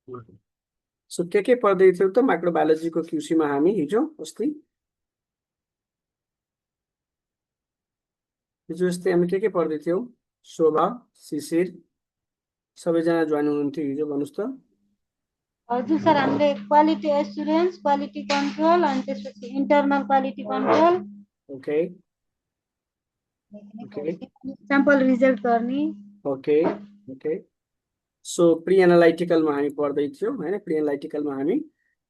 So के पढ्दै थियौ त माइक्रोबायोलोजीको क्युसीमा हामी हिजो अस्ति हामी के पढ्दै थियौ? शोभा, शिशिर सबैजना जोइन हुनुहुन्थ्यो हिजो, भन्नुहोस् त। हजुर सर, हामीले क्वालिटी एस्युरेन्स, क्वालिटी कन्ट्रोल अनि त्यसपछि internal quality control, okay okay sample result गर्ने। ओके ओके सो प्री एनालाइटिकलमा हामी पढ्दै थियौँ होइन। प्री एनालाइटिकलमा हामी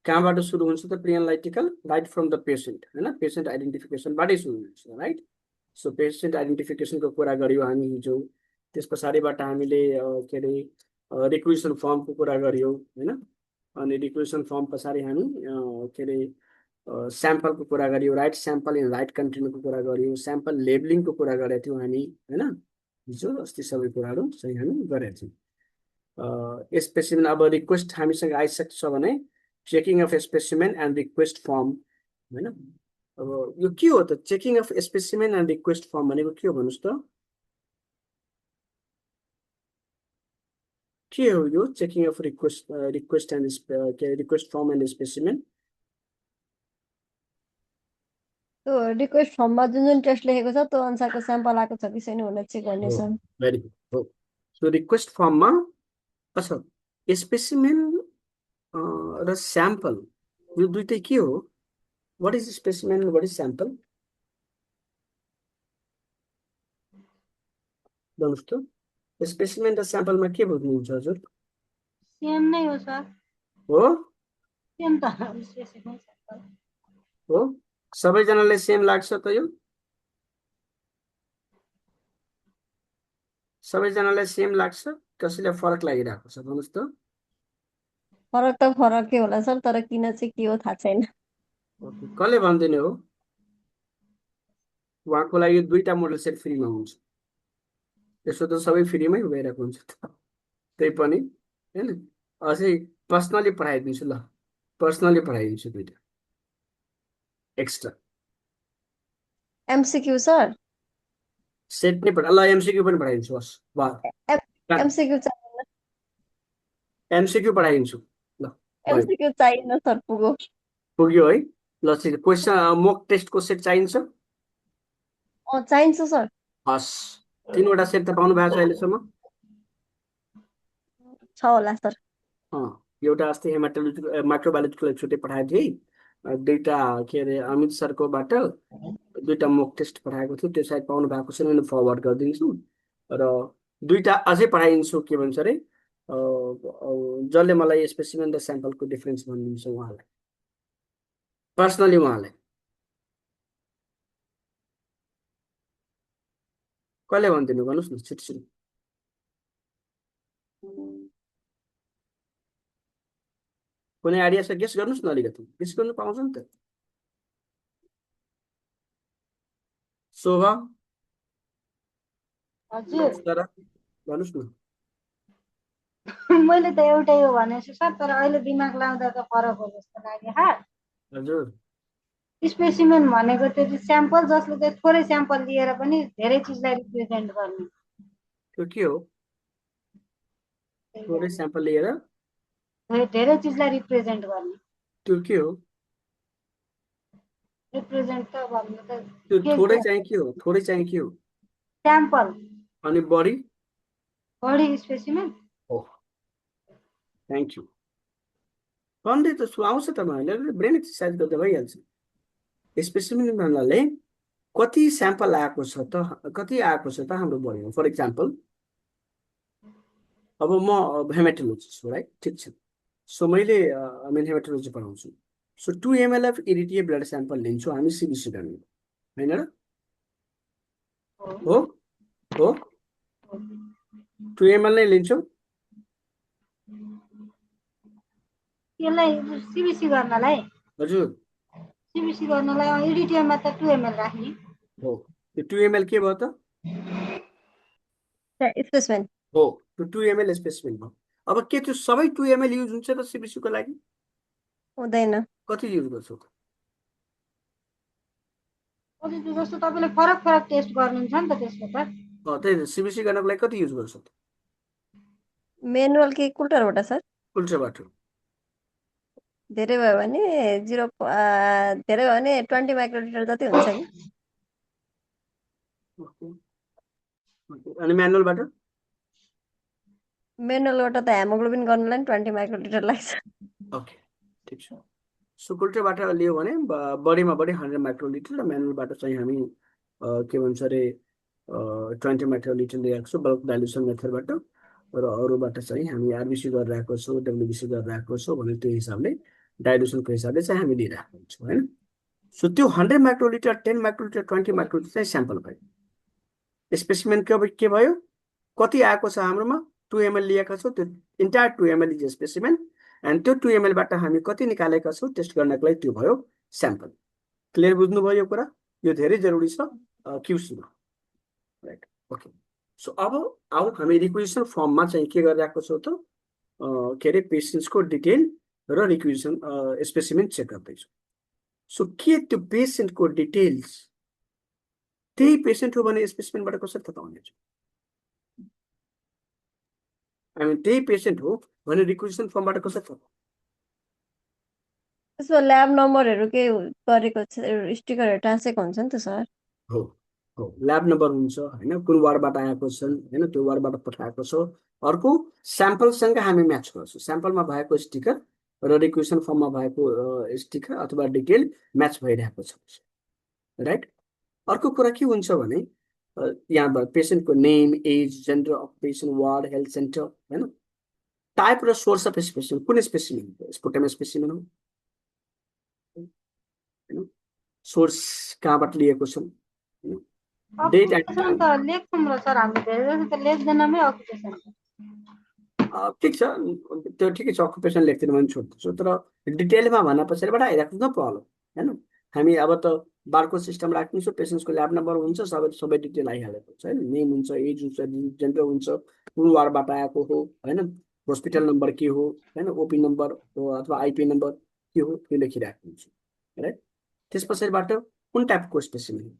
कहाँबाट सुरु हुन्छ त? Pre analytical right from the patient होइन, पेसेन्ट आइडेन्टिफिकेसनबाटै सुरु हुन्छ राइट। सो पेसेन्ट आइडेन्टिफिकेसनको कुरा गऱ्यौँ हामी हिजो। त्यस पछाडिबाट हामीले के अरे रिक्वेसन फर्मको कुरा गऱ्यौँ होइन। अनि रिक्वेसन फर्म पछाडि हामी के अरे स्याम्पलको कुरा गऱ्यौँ, राइट स्याम्पल इन राइट कन्टेनरको कुरा गऱ्यौँ, स्याम्पल लेबलिङको कुरा गरेका थियौँ हामी होइन। हिजो अस्ति सबै कुराहरू चाहिँ हामी गरेका थियौँ। स्पेसिमेन अब रिक्वेस्ट हामीसँग आइसकेको छ भने checking of specimen and request form होइन। अब यो के हो त? Checking of specimen and request form भनेको के हो भन्नुहोस् त? के हो यो checking of request and request form and specimen? त्यो रिक्वेस्ट फर्ममा जुन जुन टेस्ट लेखेको छ त्यो अनुसारको स्याम्पल आएको छ कि छैन भनेर चेक गर्ने हो, सर। भेरी गुड हो। सो रिक्वेस्ट फर्ममा अच्छा स्पेसिमेन र स्याम्पल यो दुइटै के हो? What is specimen, what is sample? भन्नुहोस् त, स्पेसिमेन र स्याम्पलमा के बुझ्नुहुन्छ हजुर? सेम नै हो सर, हो सेम त स्पेसिफिक स्याम्पल। हो सबैजनालाई सेम लाग्छ त यो? सबैजनालाई सेम लाग्छ? कसैलाई फरक लागिरहेको छ भन्नुहोस् त? फरक त फरकै होला सर, तर किन चाहिँ के हो थाहा छैन। ओके, कसले भनिदिने हो? उहाँको लागि दुईटा मोडल सेट फ्रीमा हुन्छ। यसो त सबै फ्रीमै भइरहेको हुन्छ त, त्यही पनि होइन। अझै पर्सनली पठाइदिन्छु ल, पर्सनली पठाइदिन्छु दुईटा एक्स्ट्रा एमसिक्यू सर, सेट नै पठा ल, एमसिक्यू पनि पठाइदिन्छु हस् वाह। एमसिक्यू चाहिएन, एमसिक्यू पठाइदिन्छु ल, भयो, एमसिक्यू चाहिएन सर, पुगो। पुग्यो है। ल क्वेसन मोक टेस्टको सेट चाहिन्छ? चाहिन्छ सर। हस्, तिनवटा सेट त पाउनु भएको छ अहिलेसम्म। छ होला सर। एउटा अस्ति हेमाटोलोजी माइक्रोबायोलोजीको लागि छुट्टै पठाएको थिएँ दुईटा के अरे अमित सरकोबाट दुईटा मोक टेस्ट पठाएको थियो, त्यो सायद पाउनु भएको छैन भने फरवर्ड गरिदिन्छु। र दुईटा अझै पठाइदिन्छु, के भन्छ अरे जसले मलाई स्पेसिमेन र स्याम्पलको डिफरेन्स भनिदिन्छ उहाँलाई, पर्सनली उहाँलाई। कहिले भनिदिनु भन्नुहोस् न छिटो छिटो। कुनै आइडिया छ? गेस गर्नुहोस् न, अलिकति गेस गर्नु पाउँछ नि त। शोभा, हजुर, भन्नुहोस् न। मैले त एउटै हो भनेको छु सर, तर अहिले दिमाग लाउँदा त फरक हो जस्तो लाग्यो। हजुर स्पेसिमेन भनेको त्यो स्याम्पल जसले चाहिँ थोरै स्याम्पल लिएर पनि धेरै चिजलाई रिप्रेजेन्ट गर्ने। त्यो के हो? थोरै स्याम्पल लिएर धेरै चिजलाई रिप्रेजेन्ट गर्ने। त्यो के हो? रिप्रेजेन्ट त भन्नु त त्यो के थोरै के चाहिँ के हो? थोरै चाहिँ के हो? स्याम्पल, अनि बढी? Body specimen. हो, थ्याङ्क यू। पढ्दै त आउँछ त, मैले ब्रेन एक्सर्साइज गर्दा भइहाल्छ। स्पेसिमेन भन्नाले कति स्याम्पल आएको छ त, कति आएको छ त हाम्रो बडीमा। फर इक्जाम्पल अब म हेमाटोलोजिस्ट हो राइट, ठिक छ। सो मैले हेमाटोलोजी पढाउँछु। So 2 ml of EDTA blood sample लिन्छु हामी सिबिसी गर्ने, होइन र? हो हो 2 ml नै लिन्छौँ। यसलाई सिबिसी गर्नलाई, हजुर सिबिसी गर्नलाई इडिटिएममा त 2 ml राख्ने हो। त्यो 2 ml के भयो त? स्पेसिमेन। हो, त्यो 2 ml स्पेसिमेन भयो। अब के त्यो सबै 2 ml युज हुन्छ त सिबिसीको लागि? हुँदैन। कति युज गर्छौ त? जस्तो तपाईँले फरक फरक टेस्ट गर्नुहुन्छ नि त त्यसको त। त्यही सिबिसी गर्नको लागि कति युज गर्छौ त? मेनुअल कि कुल्टरबाट सर? उल्टोबाट धेरै भयो भने 0 धेरै भयो भने 20 माइक्रोलिटर जति हुन्छ कि अनि म्यानुअलबाट मेनुअलबाट त हेमोग्लोबिन गर्नलाई 20 माइक्रोलिटर लाग्छ ओके ठिक छ सो उल्टोबाट लियो भने बढीमा बढी 100 माइक्रोलिटर र म्यानुअलबाट चाहिँ हामी के भन्छ अरे 20 माइक्रोलिटर लिएको छौँ बल्क डाइल्युसन मेथडबाट र अरूबाट चाहिँ हामी आरबिसी गरिरहेको छौँ डब्लुबिसी गरिरहेको छौँ भने त्यो हिसाबले डाइल्युसनको हिसाबले चाहिँ हामी लिइरहेको हुन्छौँ होइन सो त्यो 100 माइक्रोलिटर 10 माइक्रोलिटर 20 माइक्रोलिटर चाहिँ स्याम्पल भयो स्पेसिमेन के भयो कति आएको छ हाम्रोमा 2 ml लिएका छौँ त्यो entire 2 ml is specimen and त्यो 2 ml बाट हामी कति निकालेका छौँ टेस्ट गर्नको लागि त्यो भयो स्याम्पल क्लियर बुझ्नुभयो यो कुरा यो धेरै जरुरी छ क्युसीमा राइट ओके सो अब आउ हामी रिक्वेजिसन फर्ममा चाहिँ के गरिरहेको छौँ त के अरे पेसेन्ट्सको डिटेल र रिक्वेजिसन स्पेसिमेन चेक गर्दैछौँ सो के त्यो पेसेन्टको डिटेल्स त्यही पेसेन्ट हो भने स्पेसिमेनबाट कसरी थाहा पाउने हामी त्यही पेसेन्ट हो भने रिक्वेजिसन फर्मबाट कसरी थाहा पाउने त्यसमा ल्याब नम्बरहरू के गरेको स्टिकरहरू टाँसेको हुन्छ नि त सर हो हो ल्याब नम्बर हुन्छ होइन कुन वार्डबाट आएको छन् होइन त्यो वार्डबाट पठाएको छ अर्को स्याम्पलसँग हामी म्याच गर्छौँ स्याम्पलमा भएको स्टिकर र रिक्वेसन फर्ममा भएको स्टिकर अथवा डिटेल म्याच भइरहेको छ राइट अर्को कुरा के हुन्छ भने यहाँबाट पेसेन्टको name age gender occupation ward health centre होइन टाइप र सोर्स अफ स्पेसिमेन कुन स्पेसिमेन स्पुटम स्पेसिमेन हो होइन सोर्स कहाँबाट लिएको छ डेट एन्ड अकुपेसन त लेख्छौँ र सर हामी धेरै जस्तो त लेख्दैनौँ अकुपेसन ठिक छ त्यो ठिकै छ अकुपेसन लेख्दैन भने छोड्दैछु तर डिटेलमा भन्दा पछाडिबाट आइरहेको न प्रब्लम होइन हामी अब त बारकोड सिस्टम राखिदिन्छौँ पेसेन्ट्सको ल्याब नम्बर हुन्छ सबै डिटेल आइहालेको हुन्छ होइन नेम हुन्छ एज हुन्छ जेन्डर हुन्छ कुन वार्डबाट आएको हो होइन हस्पिटल नम्बर के हो होइन ओपी नम्बर हो अथवा आइपी नम्बर के हो त्यो लेखिरहेको हुन्छ राइट त्यस पछाडिबाट कुन टाइपको स्पेसिमेन हो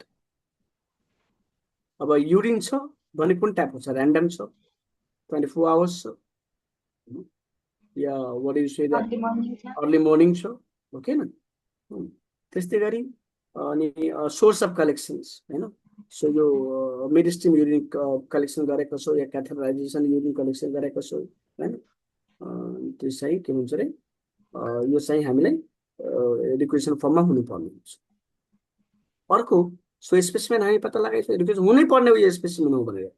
अब युरिन छ भने कुन टाइपको छ ऱ्यान्डम छ 24 आवर्स छ या what do you say that early morning छ ओके न त्यस्तै गरी अनि सोर्स अफ कलेक्सन्स होइन सो यो मिड स्ट्रिम युरिन कलेक्सन गरेको छौँ या क्याथेटराइजेसन युरिन कलेक्सन गरेको छौँ होइन त्यो चाहिँ के भन्छ अरे यो चाहिँ हामीलाई रिक्वेसन फर्ममा हुनुपर्ने हुन्छ अर्को सो स्पेसिमेन हामी पत्ता लगाइसक्यो रिक्वेसन हुनै पर्ने उयो स्पेसिमेन हो भनेर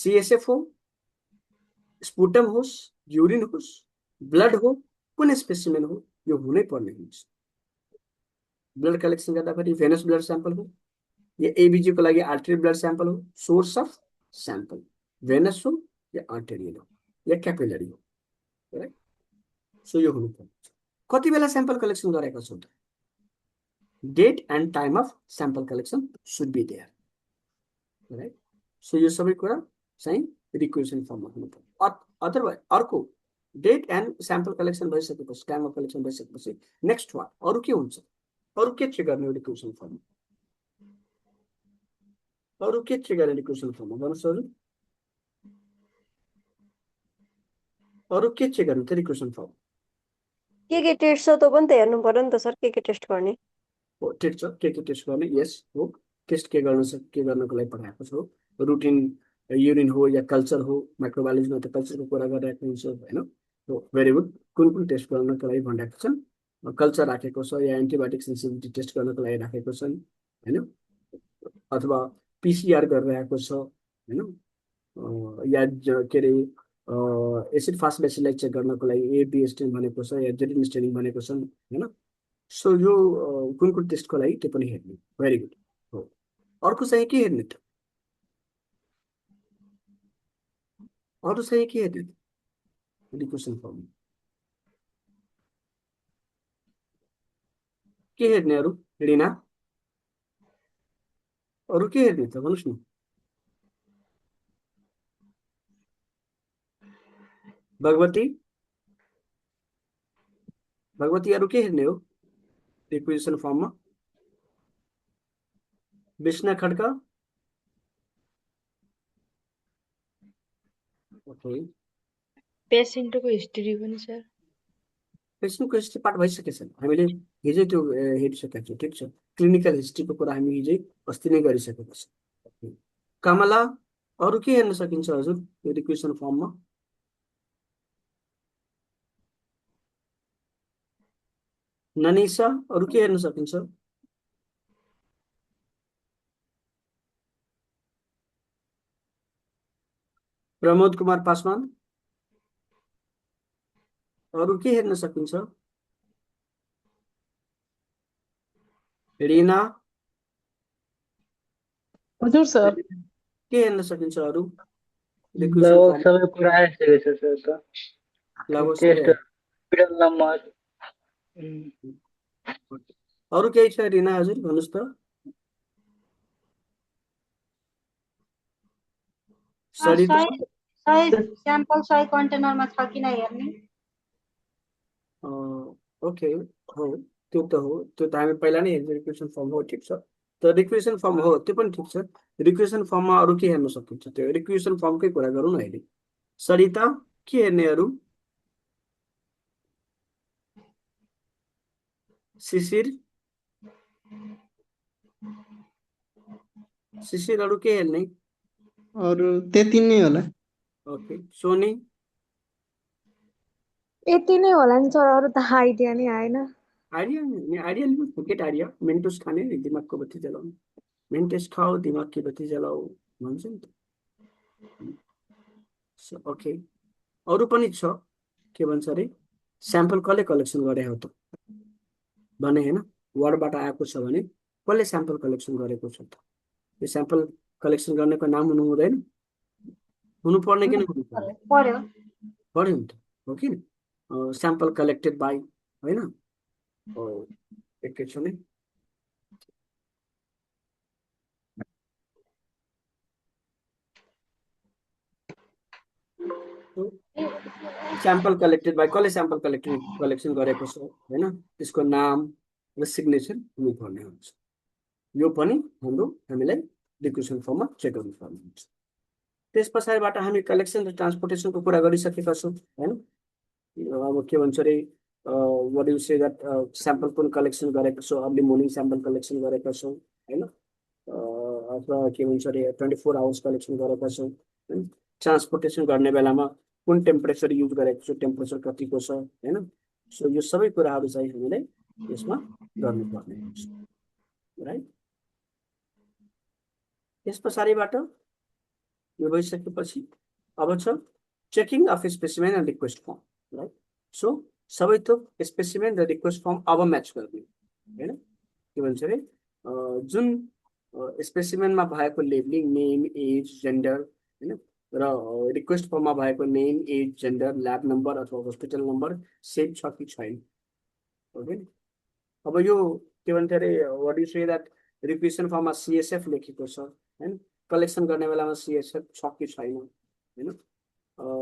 सिएसएफ हो स्पुटम होस् युरिन होस् ब्लड हो कुन स्पेसिमेन हो यो हुनै पर्ने हुन्छ ब्लड कलेक्सन गर्दाखेरि भेनस ब्लड स्याम्पल हो या एबिजी को लागि आर्टेरियल ब्लड स्याम्पल हो सोर्स अफ स्याम्पल भेनस हो या आर्टेरियल हो या क्यापिलरी हो राइट सो यो हुनुपर्छ कति बेला स्याम्पल कलेक्सन गरेका छौँ त date and time of sample collection should be there right so यो सबै कुरा चाहिँ रिक्वेसन फर्ममा हुनुपर्छ अदरवाइज अर्को डेट एन्ड स्याम्पल कलेक्सन भइसकेपछि टाइम अफ कलेक्सन भइसकेपछि नेक्स्ट वान अरू के हुन्छ अरू के चाहिँ गर्ने रिक्वेसन फर्ममा अरू के चाहिँ गर्ने रिक्वेसन फर्ममा भन्नुहोस् अरू के चाहिँ गर्ने त रिक्वेसन फर्म के टेस्ट छ त्यो पनि त हेर्नु पर्यो नि त सर के टेस्ट गर्ने हो ठिक छ के टेस्ट गर्ने यस हो टेस्ट के गर्नको लागि पठाएको छ रुटिन युरिन हो या कल्चर हो माइक्रोबायोलोजीमा त कल्चरको कुरा गरिरहेको हुन्छ होइन भेरी गुड कुन टेस्ट गर्नको लागि भनिरहेको छन् कल्चर राखेको छ या एन्टिबायोटिक सेन्सिटिभिटी टेस्ट गर्नको लागि राखेको छन् होइन अथवा पिसिआर गरिरहेको छ होइन या के अरे एसिड फास्ट बेसिसलाई चेक गर्नको लागि एबी स्टेन भनेको छ या जेटिन स्टेनिङ भनेको छन् होइन सो यो कुन टेस्टको लागि त्यो पनि हेर्ने भेरी गुड हो अर्को चाहिँ के हेर्ने त अरू चाहिँ के हेर्ने रिक्वेसन फर्म के हेर्ने अरू रिना अरू के हेर्ने त भन्नुहोस् न भगवती अरू के हेर्ने हो रिक्वेसन फर्ममा विष्णा खड्का ओके पेसेन्टको हिस्ट्री पनि सर पेसेन्टको हिस्ट्री पार्ट भइसकेको छ हामीले हिजै त्यो हेरिसकेका छौँ ठिक छ क्लिनिकल हिस्ट्रीको कुरा हामी हिजै अस्ति नै गरिसकेको छ कमला अरू के हेर्न सकिन्छ हजुर यो रिक्वेसन फर्ममा ननिसा अरू के हेर्न सकिन्छ प्रमोद कुमार पासवान अरू के हेर्न सकिन्छ रिना हजुर सर के हेर्न सकिन्छ अरू रिक्वेसन लगभग फर्म सबै कुरा आइसकेको छ सर त लगभग टेस्ट सबै पिरियड नम्बर अरू केही छ रिना हजुर भन्नुहोस् त सरिता सही स्याम्पल सही कन्टेनरमा छ कि नै हेर्ने ओके हो त्यो त हो त्यो त हामी पहिला नै हेर्छ रिक्वेसन फर्म हो ठिक छ त रिक्वेसन फर्म हो त्यो पनि ठिक छ रिक्वेसन फर्ममा अरू के हेर्न सकिन्छ त्यो रिक्वेसन फर्मकै कुरा गरौँ न अहिले सरिता के हेर्ने अरू शिशिर शिशिर अरू के हेर्ने अरू त्यति नै होला ओके सोनी यति नै होला नि सर अरू त आइडिया नै आएन आइडिया आइडिया लिनु फुकेट आइडिया मेन्टोस खाने नि दिमागको बत्ती जलाउनु मेन्टेस खाऊ दिमाग की बत्ती जलाऊ भन्छ नि त ओके अरू पनि छ के भन्छ अरे स्याम्पल कसले कलेक्सन गरे हो त भने होइन वर्डबाट आएको छ भने कसले स्याम्पल कलेक्सन गरेको छ त यो स्याम्पल कलेक्सन गर्नेको नाम हुनु हुँदैन हुनुपर्ने कि नहुनु पर्ने पर्यो पढ्यो नि त हो कि स्याम्पल कलेक्टेड बाई होइन एकैछिन है स्याम्पल कलेक्टेड बाई कसले स्याम्पल कलेक्सन गरेको छ होइन त्यसको नाम र सिग्नेचर हुनुपर्ने हुन्छ यो पनि हामीलाई रिक्वेसन फर्ममा चेक गर्नुपर्ने हुन्छ त्यस पछाडिबाट हामी कलेक्सन र ट्रान्सपोर्टेसनको कुरा गरिसकेका छौँ होइन अब के भन्छ अरे what do you say that sample पनि कलेक्सन गरेका छौँ अर्ली मोर्निङ स्याम्पल कलेक्सन गरेका छौँ होइन अथवा के भन्छ अरे 24 आवर्स कलेक्सन गरेका छौँ होइन ट्रान्सपोर्टेसन गर्ने बेलामा कुन टेम्परेचर युज गरेको छ टेम्परेचर कतिको छ होइन सो यो सबै कुराहरू चाहिँ हामीले यसमा गर्नुपर्ने हुन्छ राइट त्यस पछाडिबाट यो भइसकेपछि अब छ checking of specimen and request form right so सबै थोक स्पेसिमेन र रिक्वेस्ट फर्म अब म्याच गर्ने होइन के भन्छ अरे जुन स्पेसिमेनमा भएको लेबलिङ नेम एज जेन्डर होइन र रिक्वेस्ट फर्ममा भएको name age gender lab number अथवा हस्पिटल नम्बर सेभ छ कि छैन ओके अब यो के भन्छ अरे what you say that requisition फर्ममा सिएसएफ लेखेको छ होइन कलेक्सन गर्ने बेलामा सिएसएफ छ कि छैन होइन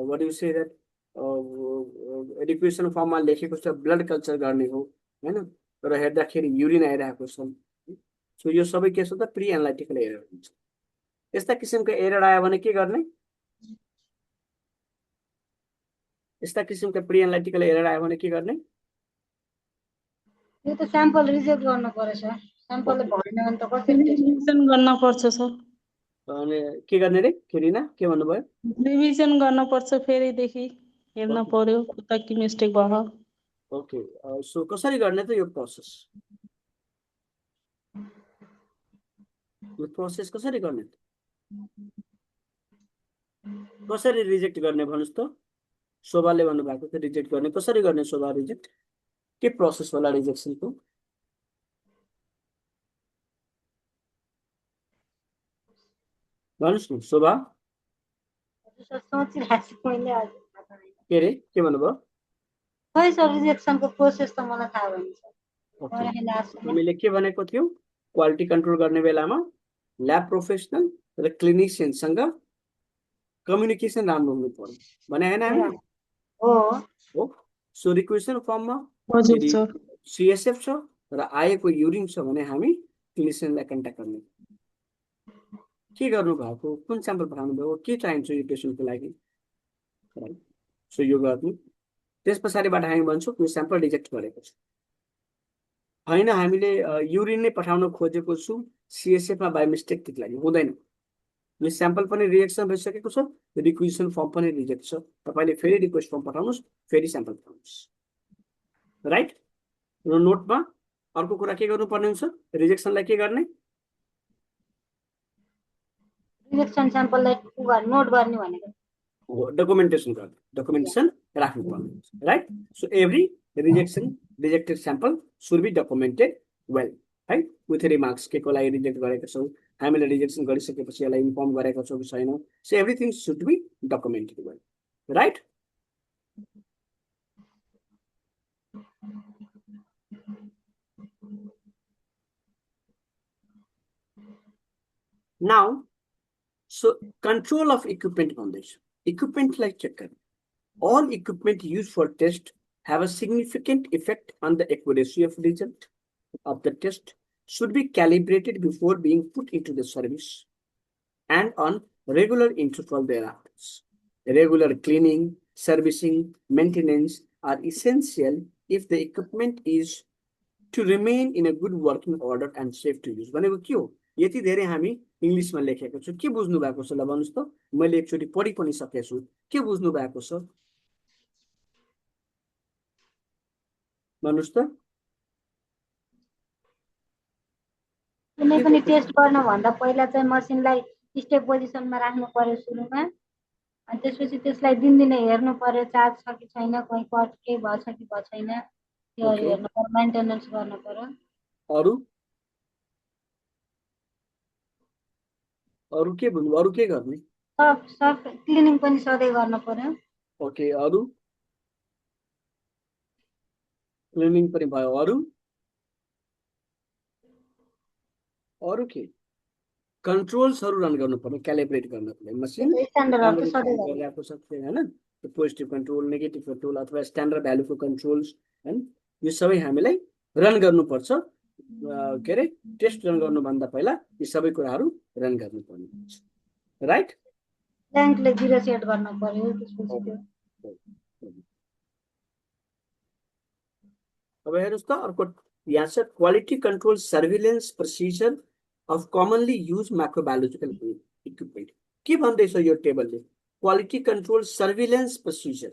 what you say that requisition फर्ममा लेखेको छ ब्लड कल्चर गर्ने हो होइन र हेर्दाखेरि युरिन आइरहेको छ सो यो सबै के छ त प्री एनालाइटिकल एरर हुन्छ यस्ता किसिमको एरर आयो भने के गर्ने यस्ता किसिमको प्री एनालाइटिकल एरर आयो भने के गर्ने यो त स्याम्पल रिजेक्ट गर्नु पर्यो सर स्याम्पलले भएन भने त कसरी रिभिजन गर्न पर्छ सर अनि के गर्ने रे खेरिना के भन्नुभयो रिभिजन गर्न पर्छ फेरिदेखि हेर्न पर्यो कता के मिस्टेक भयो ओके सो कसरी गर्ने त यो प्रोसेस कसरी गर्ने कसरी रिजेक्ट गर्ने भन्नुहोस् त शोभाले भन्नुभएको थियो रिजेक्ट गर्ने कसरी गर्ने शोभा रिजेक्ट के प्रोसेस होला रिजेक्सनको भन्नुहोस् न शोभा सोचिरहेको छु मैले आज के रे के भन्नुभयो खै सर रिजेक्सनको प्रोसेस त मलाई थाहा भएन सर ओके अहिले आएको हामीले के भनेको थियौँ क्वालिटी कन्ट्रोल गर्ने बेलामा ल्याब प्रोफेसनल र क्लिनिसियनसँग कम्युनिकेसन राम्रो हुनु पर्यो भने होइन हामी हो सो रिक्वेसन फर्ममा हजुर यदि सर सिएसएफ छ र आएको युरिन छ भने हामी क्लिनिसियनलाई कन्ट्याक्ट गर्ने के गर्नु भएको कुन स्याम्पल पठाउनु भएको के चाहिन्छ यो पेसेन्टको लागि सो यो गर्नु त्यस पछाडिबाट हामी भन्छौँ यो स्याम्पल रिजेक्ट गरेको छ होइन हामीले युरिन नै पठाउन खोजेको छु CSF मा बाइ मिस्टेक त्यति लागि हुँदैन यो स्याम्पल पनि रिजेक्सन भइसकेको छ रिक्वेजिसन फर्म पनि रिजेक्ट छ तपाईले फेरि रिक्वेस्ट फर्म पठाउनुस् फेरि स्याम्पल पठाउनुस् राइट र नोटमा अर्को कुरा के गर्नुपर्ने हुन्छ रिजेक्सनलाई के गर्ने रिजेक्सन स्याम्पललाई नोट गर्ने भनेको डकुमेन्टेसन गर्ने डकुमेन्टेसन राख्नुपर्ने हुन्छ right so every rejected sample should be documented well है विथ रिमार्क्स के को लागि रिजेक्ट गरेका छौँ हामीले रिजेक्सन गरिसकेपछि यसलाई इन्फर्म गरेका छौँ कि छैनौँ so everything should be documented well right now so control of equipment foundation equipment like checker all equipment used for test have a significant effect on the accuracy of result of the test should be calibrated before being put into the service and on regular interval thereafter regular cleaning servicing maintenance are essential if the equipment is to remain in a good working order and safe to use भनेको के हो यति धेरै हामी इङ्ग्लिसमा लेखेको छु के बुझ्नु भएको छ ल भन्नुस् त मैले एकचोटी पढि पनि सकेको छु के बुझ्नु भएको छ भन्नुस् त कुनै पनि टेस्ट गर्न भन्दा पहिला चाहिँ मसिनलाई स्टेप पोजिसनमा राख्नु पर्यो सुरुमा अनि त्यसपछि त्यसलाई दिनदिनै हेर्नु पर्यो चार्ज छ कि छैन कहीँ कट केही भएछ कि भएको छैन त्यो हेर्नु पर्यो मेन्टेनेन्स गर्नु पर्यो अरु के भन्नु अरु के गर्ने सब क्लिनिङ पनि सधैँ गर्नु पर्यो ओके अरु क्लिनिङ पनि भयो अरु के कन्ट्रोल्सहरु रन गर्नु पर्यो क्यालिब्रेट गर्नको लागि मसिन स्ट्यान्डर्डहरु त सधैँ गर्नु गरिरहेको छ हैन पोजिटिभ कन्ट्रोल नेगेटिभ कन्ट्रोल अथवा स्ट्यान्डर्ड भ्यालुको कन्ट्रोल्स हैन यो सबै हामीलाई रन गर्नुपर्छ के अरे टेस्ट रन गर्नुभन्दा पहिला यी सबै कुराहरू रन गर्नुपर्ने हुन्छ राइट ट्याङ्कले 0 सेट गर्न पर्यो त्यसपछि त्यो अब हेर्नुस् त अर्को यहाँ छ quality control surveillance procedure of commonly use microbiological equipment के भन्दैछ यो टेबलले quality control surveillance procedure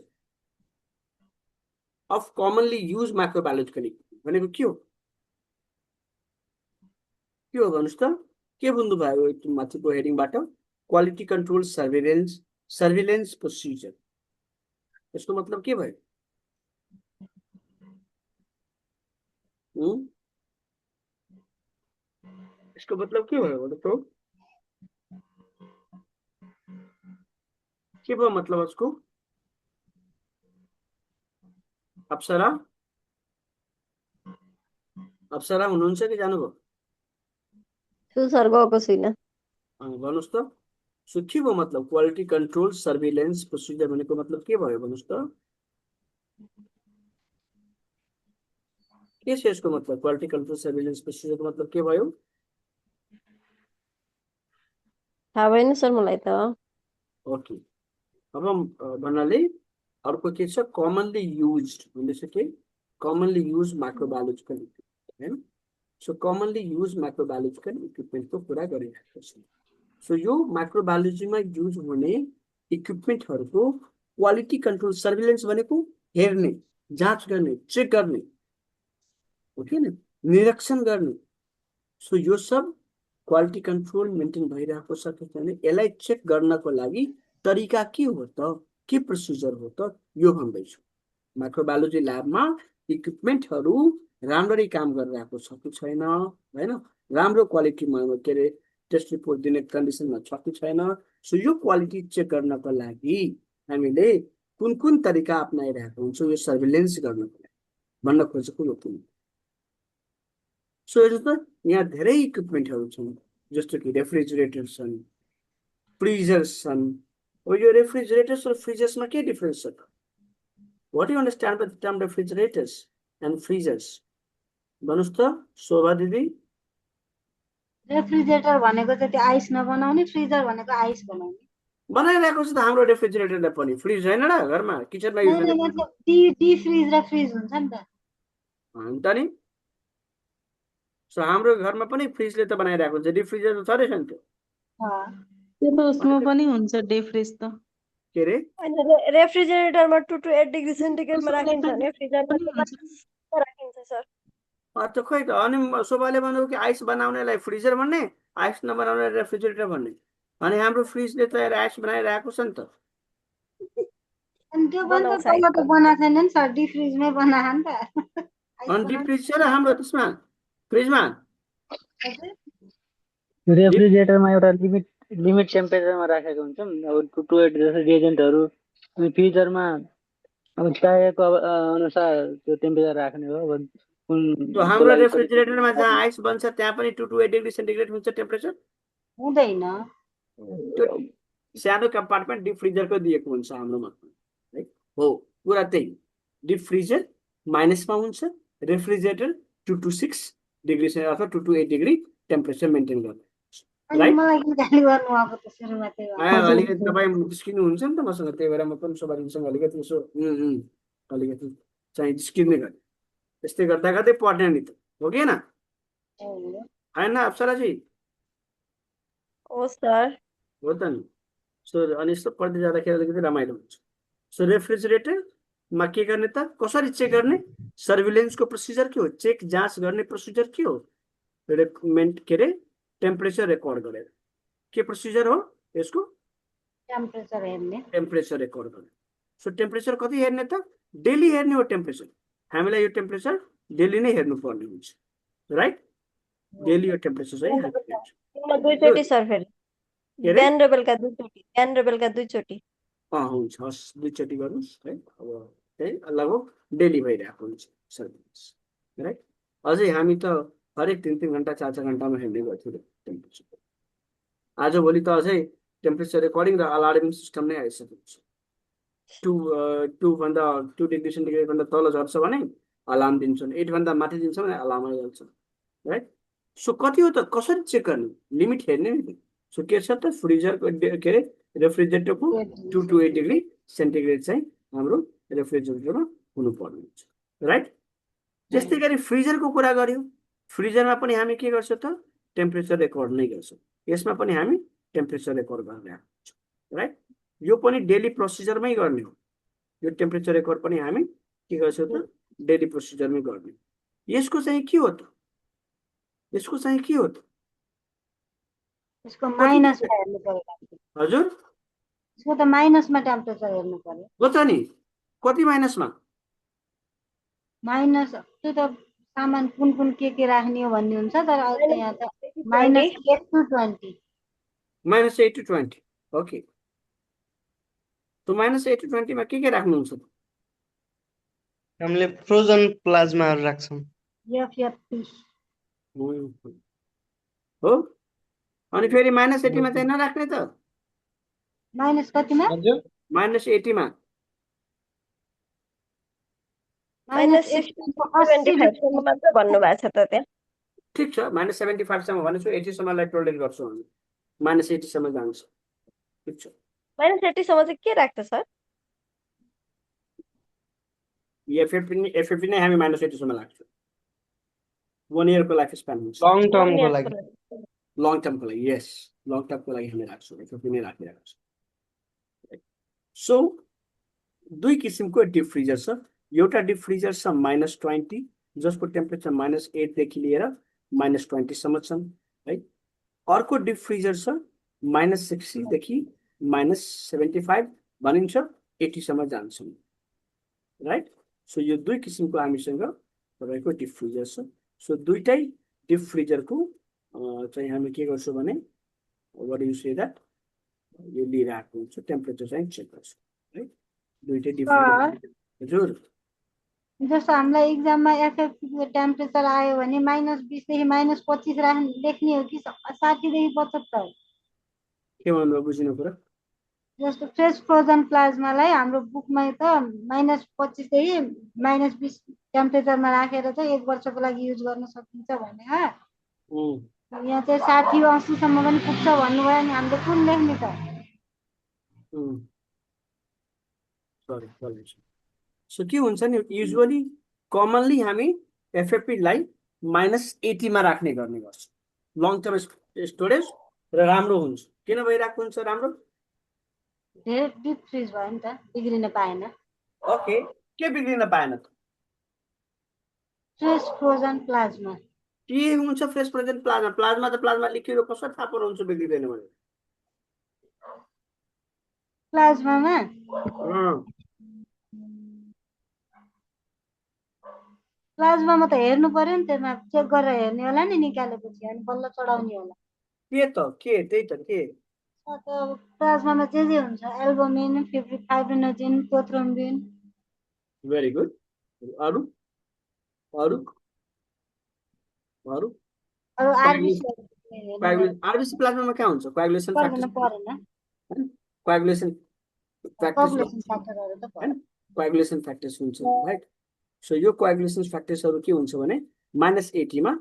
of commonly use microbiological equipment भनेको के हो भन्नुस् त के बुझ्नु भयो माथिको हेडिङबाट क्वालिटी कन्ट्रोल सर्भिलेन्स प्रोसिजर यसको मतलब के भयो इसको मतलब के भयो तो के भयो मतलब उसको अप्सरा हुनुहुन्छ कि जानुभयो सर गएको छुइनँ भन्नुस् त सो के भयो मतलब क्वालिटी कन्ट्रोल सर्भिलेन्स प्रोसिजर भनेको मतलब के भयो भन्नुस् त के छ यसको मतलब क्वालिटी कन्ट्रोल सर्भिलेन्स प्रोसिजरको मतलब के भयो थाहा भएन सर मलाई त ओके अब भन्नाले अर्को के छ कमनली युज्ड भन्दैछ के कमनली युज माइक्रोबायोलोजिकल इक्विपमेन्ट हैन सो कमनली युज माइक्रोबायोलोजिकल इक्विपमेन्टको कुरा गरिरहेको छ सो यो माइक्रोबायोलोजीमा युज हुने इक्विपमेन्टहरुको क्वालिटी कन्ट्रोल सर्भिलेन्स भनेको हेर्ने जाँच गर्ने चेक गर्ने ओके न निरीक्षण गर्ने सो यो सब क्वालिटी कन्ट्रोल मेन्टेन भइरहेको छ कि छैन यसलाई चेक गर्नको लागि तरिका के हो त के प्रोसिजर हो त यो भन्दैछु माइक्रोबायोलोजी ल्याबमा इक्विपमेन्टहरु राम्ररी काम गरिरहेको छ कि छैन हैन राम्रो क्वालिटीमा के रे टेस्ट रिपोर्ट दिने कन्डिसनमा छ कि छैन सो यो क्वालिटी चेक गर्नको लागि हामीले कुन तरिका अपनाइरहेको हुन्छौं यो सर्भिलेन्स गर्नको लागि भन्न खोजेको यो कुन सो हेर्नुस् त यहाँ धेरै इक्विपमेन्टहरु छन् जस्तो कि रेफ्रिजरेटर्स छन् फ्रिजर्स छन् अब यो रेफ्रिजरेटर्स र फ्रिजर्समा के डिफरेन्स छ what you understand by the term refrigerators and freezers भन्नुस् त शोभा दिदी रेफ्रिजरेटर भनेको चाहिँ त्यो आइस नबनाउने फ्रिजर भनेको आइस बनाउने बनाइरहेको छ त हाम्रो रेफ्रिजरेटरलाई पनि फ्रिज होइन र घरमा किचनमा युज नहीं, गर्ने मतलब डी फ्रिज र फ्रिज हुन्छ नि त अन्त नि सो हाम्रो घरमा पनि फ्रिजले त बनाइरहेको हुन्छ डिफ्रिजर त छँदैछ नि त्यो त्यो त उसमा पनि हुन्छ डे फ्रिज त के अरे होइन रेफ्रिजरेटरमा 2 to 8 डिग्री सेन्टिग्रेडमा उसमा राखिन्छ भने फ्रिजरमा पनि हुन्छ चाहिँ राखिन्छ सर। त्यो खै त अनि शोभाले भन्नु कि आइस बनाउनेलाई फ्रिजर भन्ने आइस नबनाउनेलाई रेफ्रिजरेटर भन्ने अनि हाम्रो फ्रिजले त आइस बनाइरहेको छ नि त अनि त्यो पनि त बनाउँछ तल त बनाएको छैन नि सर डी फ्रिजमै बनाएको नि त अनि डिप फ्रिज छ र हाम्रो त्यसमा फ्रिजमा रेफ्रिजरेटरमा एउटा लिमिट टेम्परेचरमा राखेको हुन्छ नि, अब 2 to 8 जस्तो रिएजेन्टहरू। अनि फ्रिजरमा अब चाहिएको अनुसार त्यो टेम्परेचर राख्ने हो। अब त्यो हाम्रो रेफ्रिजरेटरमा जहाँ आइस बन्छ त्यहाँ पनि 2 to 8 डिग्री सेन्टिग्रेड हुन्छ टेम्परेचर हुँदैन त्यो सानो कम्पार्टमेन्ट डिप फ्रिजरको दिएको हुन्छ हाम्रोमा है हो पुरा त्यही डिप फ्रिजर माइनसमा हुन्छ रेफ्रिजरेटर 2 to 6 डिग्री अथवा 2 to 8 डिग्री टेम्परेचर मेन्टेन गर्ने अनि राइट मलाई किन गाली गर्नु भएको त सुरुमा त्यही भएर अलिकति तपाईँ जिस्किनुहुन्छ नि त मसँग त्यही भएर म पनि सोबारीसँग अलिकति यसो अलिकति चाहिँ जिस्किने गरेँ त्यस्तै गर्दा गर्दै पढ्ने नि त हो कि होइन अप्सराजी हो सर। हो त नि सो अनि यस्तो पढ्दै जाँदाखेरि अलिकति रमाइलो हुन्छ सो रेफ्रिजरेटरमा के गर्ने त कसरी चेक गर्ने सर्भिलेन्सको प्रोसिजर के हो चेक जाँच गर्ने प्रोसिजर के हो के अरे टेम्परेचर रेकर्ड गरेर के प्रोसिजर हो यसको टेम्परेचर हेर्ने टेम्परेचर रेकर्ड गर्ने सो टेम्परेचर कति हेर्ने त डेली हेर्ने हो टेम्परेचर हामीलाई यो टेम्परेचर डेली नै हेर्नु पर्ने हुन्छ राइट डेली यो टेम्परेचर चाहिँ हेर्नु दिनमा दुईचोटि सर फेरि बिहान र बेलुका दुईचोटि हुन्छ हस् दुईचोटि गर्नुहोस् है अब त्यही लगभग डेली भइरहेको हुन्छ सर्भिस राइट अझै हामी त हरेक 3-3 घन्टा 4-4 घन्टामा हेर्ने गर्थ्यौँ टेम्परेचर आजभोलि त अझै टेम्परेचर रेकर्डिङ र अलार्मिङ सिस्टम नै आइसकेको छ 2 डिग्री सेन्टिग्रेडभन्दा तल झर्छ भने अलार्म दिन्छन् 8 भन्दा माथि दिन्छ भने अलार्म आइहाल्छ राइट सो कति हो त कसरी चेक गर्ने लिमिट हेर्ने नि सो के छ त फ्रिजरको के अरे रेफ्रिजरेटरको 2 to 8 डिग्री सेन्टिग्रेड चाहिँ हाम्रो रेफ्रिजरेटरमा हुनुपर्ने हुन्छ राइट त्यस्तै गरी फ्रिजरको कुरा गर्यो फ्रिजरमा पनि हामी के गर्छौँ त टेम्परेचर रेकर्ड नै गर्छौँ यसमा पनि हामी टेम्परेचर रेकर्ड गरिरहेको हुन्छौँ राइट यो पनि डेली प्रोसिजरमै गर्ने हो यो टेम्परेचर रेकर्ड पनि हामी के गर्छौँ त डेली प्रोसिजरमै गर्ने यसको चाहिँ के हो त यसको चाहिँ के हो त यसको माइनसमा हेर्नु पर्यो हजुर यसको त माइनसमा टेम्परेचर हेर्नु पर्यो हो त नि कति माइनसमा माइनस त्यो त सामान कुन के राख्ने हो भन्ने हुन्छ तर अहिले यहाँ त -8 to 20 -8 to 20 ओके तो -8 to 20 मा के राख्नुहुन्छ हामीले फ्रोजन प्लाज्माहरू राख्छौँ FFP हो अनि फेरि -80 मा चाहिँ नराख्ने त माइनस कतिमा -80 मा -75 सम्म मात्र भन्नुभएको छ त त्यहाँ ठिक छ -75 सम्म भनेपछि 80 सम्मलाई टोलरेट गर्छौँ हामी -80 सम्म जान्छ ठिक छ -80 सम्म चाहिँ के राख्छ सर FFP नै हामी -80 सम्म लाग्छौँ 1 इयरको लाइफ स्प्यान हुन्छ लङ टर्मको लागि लङ टर्मको लागि यस लङ टर्मको लागि हामी राख्छौँ FFP नै राखिरहेको छ सो दुई किसिमको डिप फ्रिजर छ एउटा डिप फ्रिजर छ -20 जसको टेम्परेचर -8 देखि लिएर -20 सम्म छन् है अर्को डिप फ्रिजर छ -60 देखि -75 भनिन्छ 80 सम्म जान्छन् राइट सो यो दुई किसिमको हामीसँग रहेको डिप फ्रिजर छ सो दुईटै डिप फ्रिजरको चाहिँ हामी के गर्छौँ भने व्हाट यु से दैट यो लिइरहेको हुन्छ टेम्परेचर चाहिँ चेक गर्छौँ है दुईटै डिप फ्रिजर हजुर जस्तो हामीलाई एक्जाममा FFP को टेम्परेचर आयो भने -20 देखि -25 लेख्ने हो कि 60 देखि 75 के भन्नु बुझिनु कुरा जस्तो फ्रेश फ्रोजन प्लाज्मालाई हाम्रो बुकमा त -25 देखि -20 टेम्परेचरमा राखेर चाहिँ 1 वर्षको लागि युज गर्न सकिन्छ भने यहाँ चाहिँ 60-80 सम्म पनि पुग्छ भन्नुभयो नि हामीले कुन लेख्ने त सरी सो के हुन्छ नि युजुअली कमनली हामी एफएफपीलाई -80 मा राख्ने गर्ने गर्छ लङ टर्म स्टोरेज र राम्रो हुन्छ किन भइरहेको हुन्छ राम्रो धेरै डिप फ्रिज भयो नि त बिग्रिन पाएन ओके के बिग्रिन पाएन त फ्रेस फ्रोजन प्लाज्मा के हुन्छ फ्रेस प्रेजेन्ट प्लाज्मा त प्लाज्मा लिक्विड कसरी थाहा पाउनुहुन्छ बिग्रिँदैन भने प्लाज्मामा प्लाज्मामा त हेर्नु पर्यो नि त्यसमा चेक गरेर हेर्ने होला नि निकालेपछि अनि बल्ल चढाउने होला के त्यही त के प्लाज्मामा जे हुन्छ albumin fibrinogen prothrombin very good अरू अरू अरू अरू आरबिसी आरबिसी प्लाज्मामा कहाँ हुन्छ कोआगुलेसन पर्दैन फ्याक्टर्स कोआगुलेसन फ्याक्टर्स पपुलेसन फ्याक्टरहरू त हैन कोआगुलेसन फ्याक्टर्स हुन्छ राइट सो यो कोआगुलेसन फ्याक्टर्सहरू के हुन्छ भने -80 मा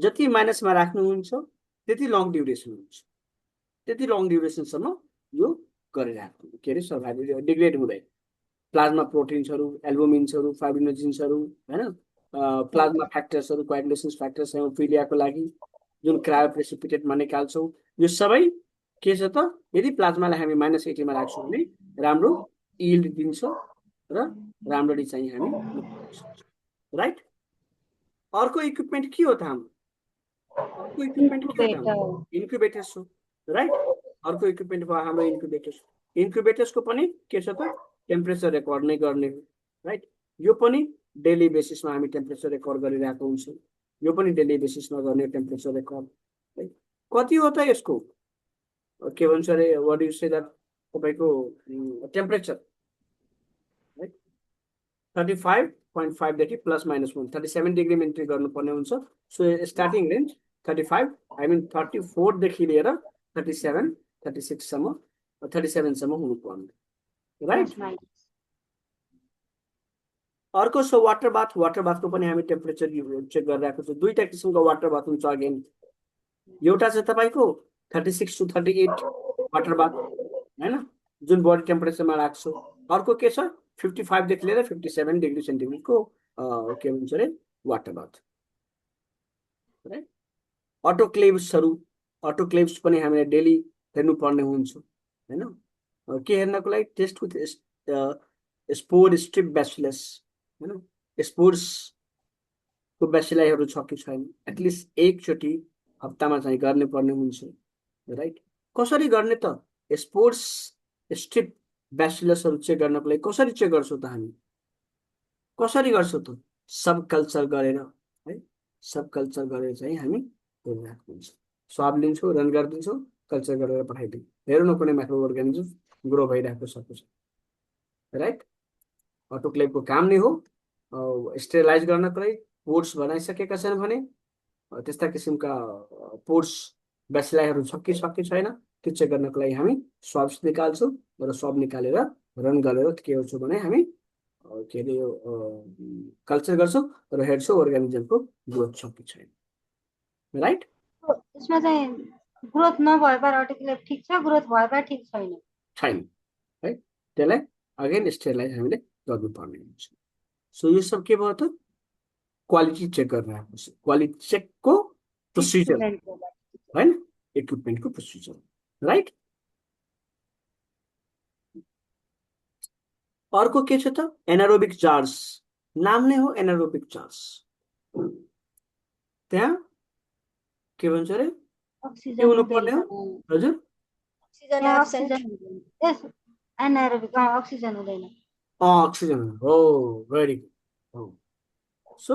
जति माइनसमा राख्नुहुन्छ त्यति लङ ड्युरेसन हुन्छ त्यति लङ ड्युरेसनसम्म यो गरिरहेको के अरे सर्भाइभ डिग्रेड हुँदैन प्लाज्मा प्रोटिन्सहरू एल्बुमिन्सहरू फाइब्रिनोजिन्सहरू हैन प्लाज्मा फ्याक्टर्सहरू कोआगुलेसन फ्याक्टर्स हेमोफिलियाको लागि जुन क्रायोप्रेसिपिटेटमा निकाल्छौँ यो सबै के छ त यदि प्लाज्मालाई हामी -80 मा राख्छौँ भने राम्रो यील्ड दिन्छ र राम्ररी चाहिँ हामी राइट अर्को इक्विपमेन्ट के हो त हाम्रो अर्को इक्विपमेन्ट के हो त हाम्रो इन्क्युबेटर्स हो राइट अर्को इक्विपमेन्ट भयो हाम्रो इन्क्युबेटर्सको पनि के छ त टेम्परेचर रेकर्ड नै गर्ने हो राइट यो पनि डेली बेसिसमा हामी टेम्परेचर रेकर्ड गरिरहेको हुन्छौँ यो पनि डेली बेसिसमा गर्ने टेम्परेचर रेकर्ड है कति हो त यसको के भन्छ अरे वाट यु से दैट तपाईको टेम्परेचर राइट 35.5 देखि +-1 37 डिग्री मेन्टेन गर्नुपर्ने हुन्छ so starting range 35 I mean 34 देखि लिएर 37 36 सम्म 37 सम्म हुनुपर्ने राइट अर्को छ वाटर बाथको पनि हामी टेम्परेचर चेक गरिरहेको छौँ दुईटा किसिमको वाटर बाथ हुन्छ अगेन एउटा चाहिँ तपाईको 36 to 38 वाटर बाथ हैन जुन बडी टेम्परेचरमा राख्छौँ अर्को के छ 55 देखि लिएर 57 डिग्री सेन्टिग्रेडको के भन्छ अरे वाटर बाथ राइट अटोक्लेव्स पनि हामीले डेली हेर्नुपर्ने हुन्छ हैन के हेर्नको लागि test with spore strip bacillus हैन स्पोर्सको ब्यासिलाइहरू छ कि छैन एटलिस्ट एकचोटि हप्तामा चाहिँ गर्ने पर्ने हुन्छ राइट कसरी गर्ने त स्पोर्स स्ट्रिप ब्यासिलसहरू चेक गर्नको लागि कसरी चेक गर्छौँ त हामी कसरी गर्छौँ त सब कल्चर गरेर है सब कल्चर गरेर चाहिँ हामी गरिरहेको हुन्छ स्वाब लिन्छौँ रन गरिदिन्छौँ कल्चर गरेर पठाइदिउँ हेर्नु कुनै माइक्रो अर्गानिजम ग्रो भइरहेको छ राइट अटोक्लेभको काम नै हो स्टेरिलाइज गर्नको लागि पोर्ट्स बनाइसकेका छन् भने त्यस्ता किसिमका पोर्ट्स ब्यासिलाइहरू छ कि छैन त्यो चेक गर्नको लागि हामी स्वाब्स निकाल्छौँ र स्वाब निकालेर रन गरेर के गर्छौँ भने हामी के अरे यो कल्चर गर्छौँ र हेर्छौँ अर्गानिजमको ग्रोथ छ कि छैन राइट यसमा चाहिँ ग्रोथ नभए पर अटोक्लेभ ठिक छ ग्रोथ भए पर ठिक छैन है त्यसलाई अगेन स्टेरिलाइज हामीले गर्नुपर्ने हुन्छ सो यो सब के भयो त क्वालिटी चेक गर्न आएको छ क्वालिटी चेकको प्रोसिजर हैन इक्विपमेन्टको प्रोसिजर राइट अर्को के छ त एनारोबिक चार्ज नाम नै हो एनारोबिक चार्ज त्यहाँ के भन्छ अरे के हुनु पर्ने हो हजुर अक्सिजन हुँदैन अक्सिजन हो भेरी गुड सो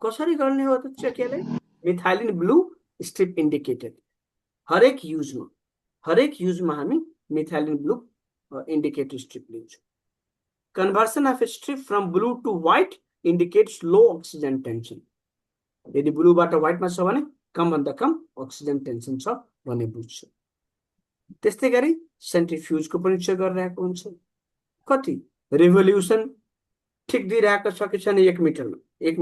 कसरी गर्ने हो त चेक यसलाई मिथाइलिन ब्लू स्ट्रिप इन्डिकेटेड हरेक युजमा हामी मिथाइलिन ब्लू इन्डिकेटर स्ट्रिप लिन्छौँ conversion of strip from blue to white indicates low oxygen tension यदि ब्लूबाट व्हाइटमा छ भने कमभन्दा कम अक्सिजन टेन्सन छ भन्ने बुझ्छ त्यस्तै गरी सेन्ट्रिफ्युजको पनि चेक गरिरहेको हुन्छ कति रिभोल्युसन ठिक दिइरहेको छ कि छैन 1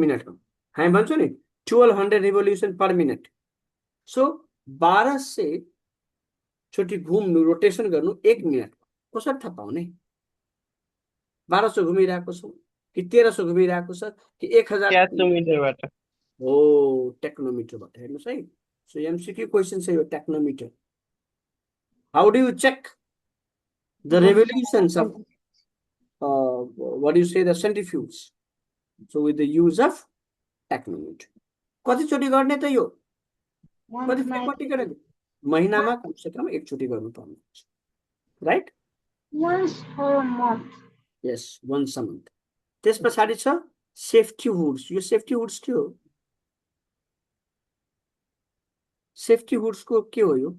मिनटमा हामी भन्छौँ नि 1200 रिभोल्युसन पर मिनट सो 1200 चोटि घुम्नु रोटेसन गर्नु 1 मिनटमा कसरी थाहा पाउने? 1200 घुमिरहेको छ कि 1300 घुमिरहेको छ कि 1000? क्याचोमिटरबाट। हो, टेक्नोमिटरबाट। हेर्नुहोस् है, सो एमसीक्यू क्वेसन छ यो, tachometer. How do you check the revolutions of what do you say, the centrifuge? So with the use of टेक्नोमिटर। कतिचोटि गर्ने त यो? कति फ्रिक्वेन्टली गर्ने? महिनामा कमसेकम एकचोटि गर्नुपर्ने हुन्छ, right? once for a month. Yes, once a month. त्यस पछाडि छ सेफ्टी हुड्स। यो सेफ्टी हुड्स के हो? सेफ्टी हुड्सको के हो यो?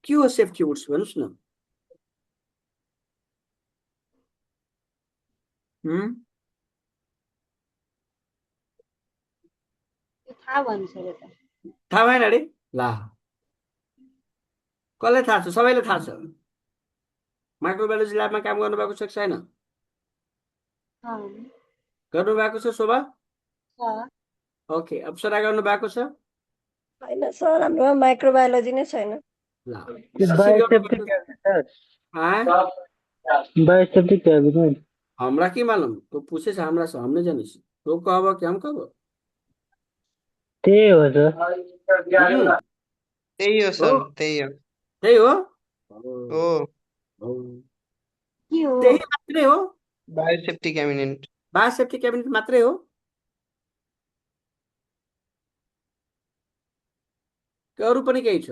के हो सेफ्टी हुड्स भन्नुहोस् न? त्यो थाहा भन्छ अरे त। थाहा भएन अरे? ला, कसलाई थाहा छ? सबैले थाहा छ। माइक्रोबायोलोजी ल्याबमा काम गर्नुभएको छ कि छैन? गर्नुभएको छ शोभा? ओके, अप्सरा गर्नुभएको छ? होइन सर, हाम्रोमा माइक्रोबायोलोजी नै छैन। ला, biosafety cabinet sir, biosafety cabinet हमरा की मालूम? तो पूछे से हमरा से, हमने जाने से। तो कहब कि हम कहब? त्यही हो सर। त्यही हो सर, त्यही हो। त्यही हो? हो, के हो? त्यही मात्रै हो? Biosafety cabinet. बायोसेफ्टी क्याबिनेट मात्रै हो? कि अरू पनि केही छ?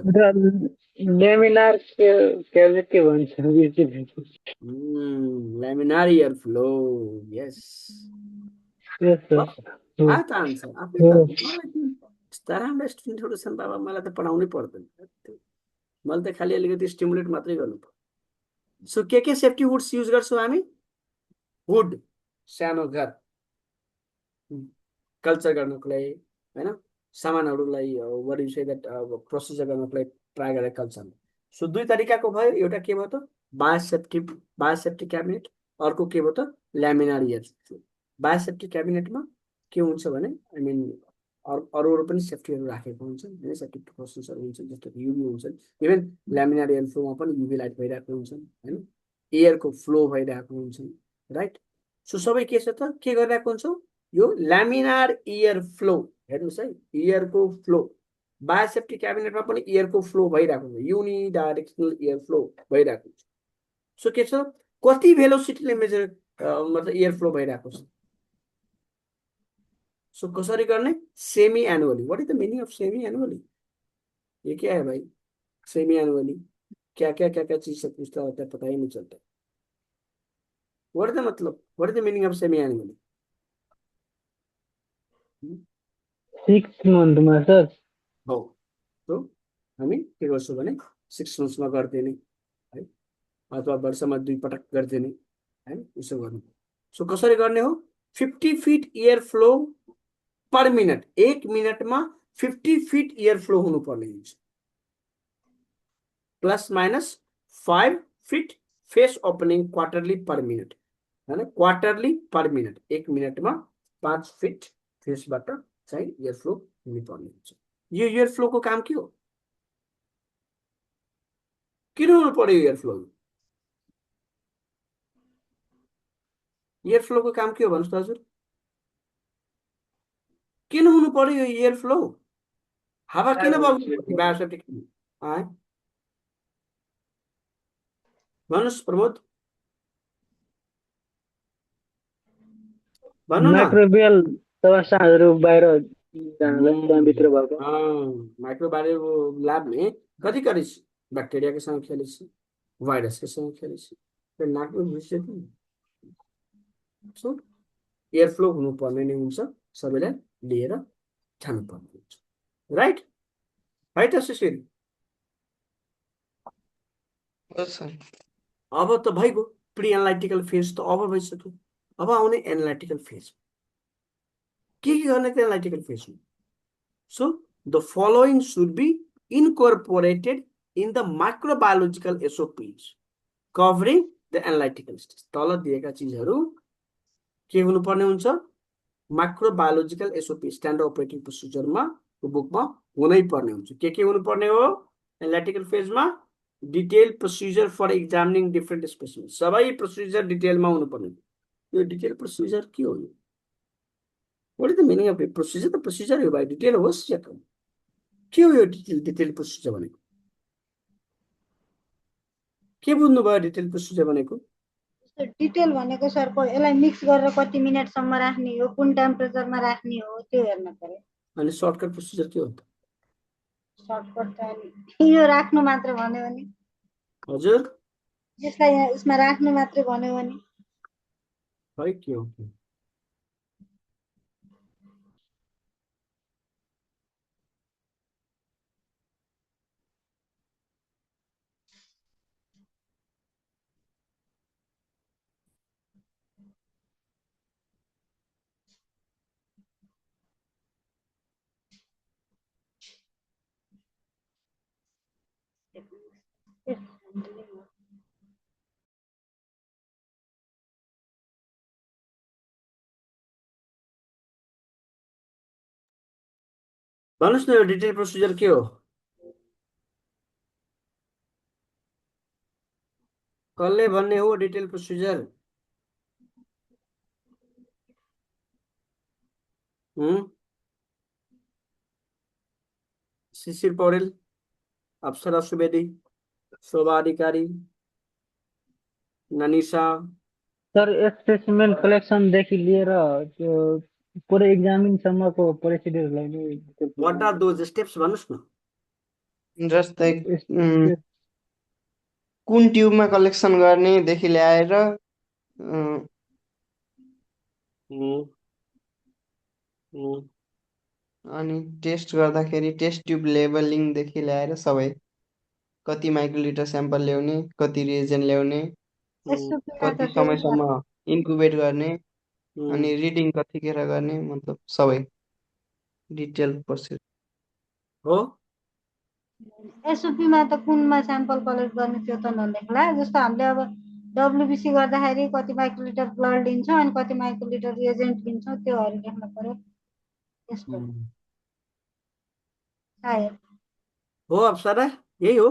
लेमिनार क्याबिनेट के भन्छ? Laminar air flow. Yes, yes sir. आयो त आन्सर आफै त। यस्ता राम्रा स्टुडेन्टहरू छन् बाबा, मलाई त पढाउनै पर्दैन। मैले त खालि अलिकति स्टिमुलेट मात्रै गर्नु पर्छ। सो के सेफ्टी हुड्स युज गर्छौँ हामी? हुड, सानो घर कल्चर गर्नको लागि, होइन, सामानहरूलाई what do you say that processor गर्नको लागि ट्राई गरेर कल्चर। सो दुई तरिकाको भयो। एउटा के भयो त बायोसेफ्टी क्याबिनेट, अर्को के भयो त ल्यामिनार एयर फ्लो। बायोसेफ्टी क्याबिनेटमा के हुन्छ भने, आई मिन अरू पनि सेफ्टीहरू राखेको हुन्छ, होइन, सेफ्टी प्रिकसन्सहरू हुन्छ, जस्तो कि युभी हुन्छ। इभन ल्यामिनार एयर फ्लोमा पनि युभी लाइट भइरहेको हुन्छ, होइन, एयरको फ्लो भइरहेको हुन्छ, राइट? सो सबै के छ त, के गरिरहेको हुन्छ? यो ल्यामिनार एयर फ्लो। हेर्नुहोस् है, एयरको फ्लो। बायोसेफ्टी क्याबिनेटमा पनि एयरको फ्लो भइरहेको हुन्छ, युनिडाइरेक्सनल एयर फ्लो भइरहेको हुन्छ। सो के छ, कति भेलोसिटीले मेजर मतलब एयर फ्लो भइरहेको छ। सो कसरी गर्ने? Semi annually. What is the meaning of semi annually? ये क्या है भाई? सेमी एनुअली क्या क्या क्या क्या चीज से पूछता होता है, पता ही नहीं चलता। व्हाट इज द मतलब, what is the meaning of semi annually? 6 मन्थमा सर। हो, तो हामी के गर्छौँ भने 6 मन्थ्समा गरिदिने, है, अथवा वर्षमा 2 पटक गरिदिने, है, उसो गर्नु। सो कसरी गर्ने हो? 50 फिट एयर फ्लो पर मिनट। 1 मिनटमा 50 फिट एयर फ्लो हुनुपर्ने हुन्छ, plus minus 5 fit face opening quarterly पर मिनट, होइन, क्वार्टरली पर मिनट। 1 मिनटमा 5 फिट फेसबाट चाहिँ एयर फ्लो हुनुपर्ने हुन्छ। यो एयर फ्लोको काम के हो? किन हुनु पर्यो एयर फ्लो? एयर फ्लोको काम के हो भन्नुहोस् त हजुर? किन हुनु पर्यो यो एयर फ्लो? हावा किन बग्नु पर्यो बायोसेफ्टी? भन्नुहोस् प्रमोद, भन्नु न। माइक्रोबियल समस्याहरू बाहिर जानलाई त्यहाँभित्र भएको। माइक्रोबायो लैब में कति करेছি? बैक्टीरिया के संग खेलेছি, वायरस के संग खेलेছি, फिर नाक में घुस जाती। सो एयर फ्लो हुनुपर्ने नै हुन्छ, सबैलाई लिएर जानुपर्ने हुन्छ, राइट? है त सुशील? हो सर। अब त भइगयो, प्री एनालाइटिकल फेज त अब भइसक्यो। अब आउने एनालाइटिकल फेज। के गर्ने त एनालाइटिकल फेजमा? So the following should be incorporated in the microbiological SOPs covering the analytical stage. तल दिएका चिजहरू के हुनुपर्ने हुन्छ? माइक्रोबायोलोजिकल एसओपी स्ट्यान्डर्ड अपरेटिङ प्रोसिजरमा बुकमा हुनै पर्ने हुन्छ। के हुनुपर्ने हो? एनालिटिकल फेजमा detail procedure for examining different specimen, सबै प्रोसिजर डिटेलमा हुनुपर्ने। यो डिटेल प्रोसिजर के हो? What is the meaning of procedure? त प्रोसिजर हो भाइ, डिटेल होस् या के हो यो डिटेल प्रोसिजर भनेको? के बुझ्नुभयो डिटेल प्रोसिजर भनेको? डिटेल भनेको सर यसलाई मिक्स गरेर कति मिनटसम्म राख्ने हो, कुन टेम्परेचरमा राख्ने हो, त्यो हेर्न पर्यो। अनि सर्टकट प्रोसिजर के हो त? सर्टकट त अनि यो राख्नु मात्र भन्यो भने, हजुर यसलाई यसमा राख्नु मात्रै भन्यो भने खै के हो? भन्नुहोस् न यो डिटेल प्रोसिजर के हो? कसले भन्ने हो डिटेल प्रोसिजर? शिशिर पौडेल, अप्सरा सुवेदी, शोभा अधिकारी, ननिसा। सर स्पेसिमेन कलेक्सनदेखि लिएर त्यो पुरै एक्जामिनसम्मको प्रोसिडियरलाई नै व्हाट आर दोज स्टेप्स भन्नुहोस् न। जस्तै कुन ट्युबमा कलेक्सन गर्नेदेखि ल्याएर अनि टेस्ट गर्दाखेरि टेस्ट ट्युब लेबलिङदेखि ल्याएर सबै, कति माइक्रोलिटर स्याम्पल ल्याउने, कति रिएजेन्ट ल्याउने, कति समयसम्म इन्क्युबेट गर्ने, अनि रिडिङ कतिखेर गर्ने, मतलब सबै डिटेल प्रोसेस हो। एसओपीमा त कुनमा स्याम्पल कलेक्ट गर्ने त्यो त नलेख्ला। जस्तो हामीले अब डब्लुबिसी गर्दाखेरि कति माइक्रोलिटर ब्लड लिन्छौँ अनि कति माइक्रोलिटर रिएजेन्ट लिन्छौँ, त्योहरू लेख्न पर्यो त्यसको सायद। हो अप्सरा, यही हो।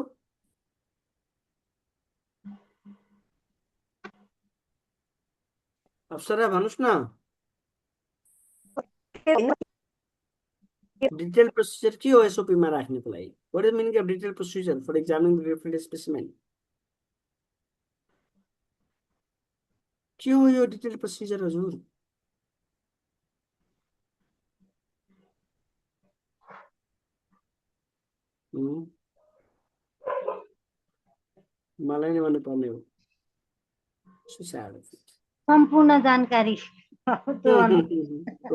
अप्सरा भन्नुहोस् न डिटेल प्रोसिजर के हो एसओपीमा राख्नको लागि? What is meaning of detail procedure for examining different specimen? के हो यो डिटेल प्रोसिजर हजुर? मलाई नै भन्नुपर्ने हो। सम्पूर्ण जानकारी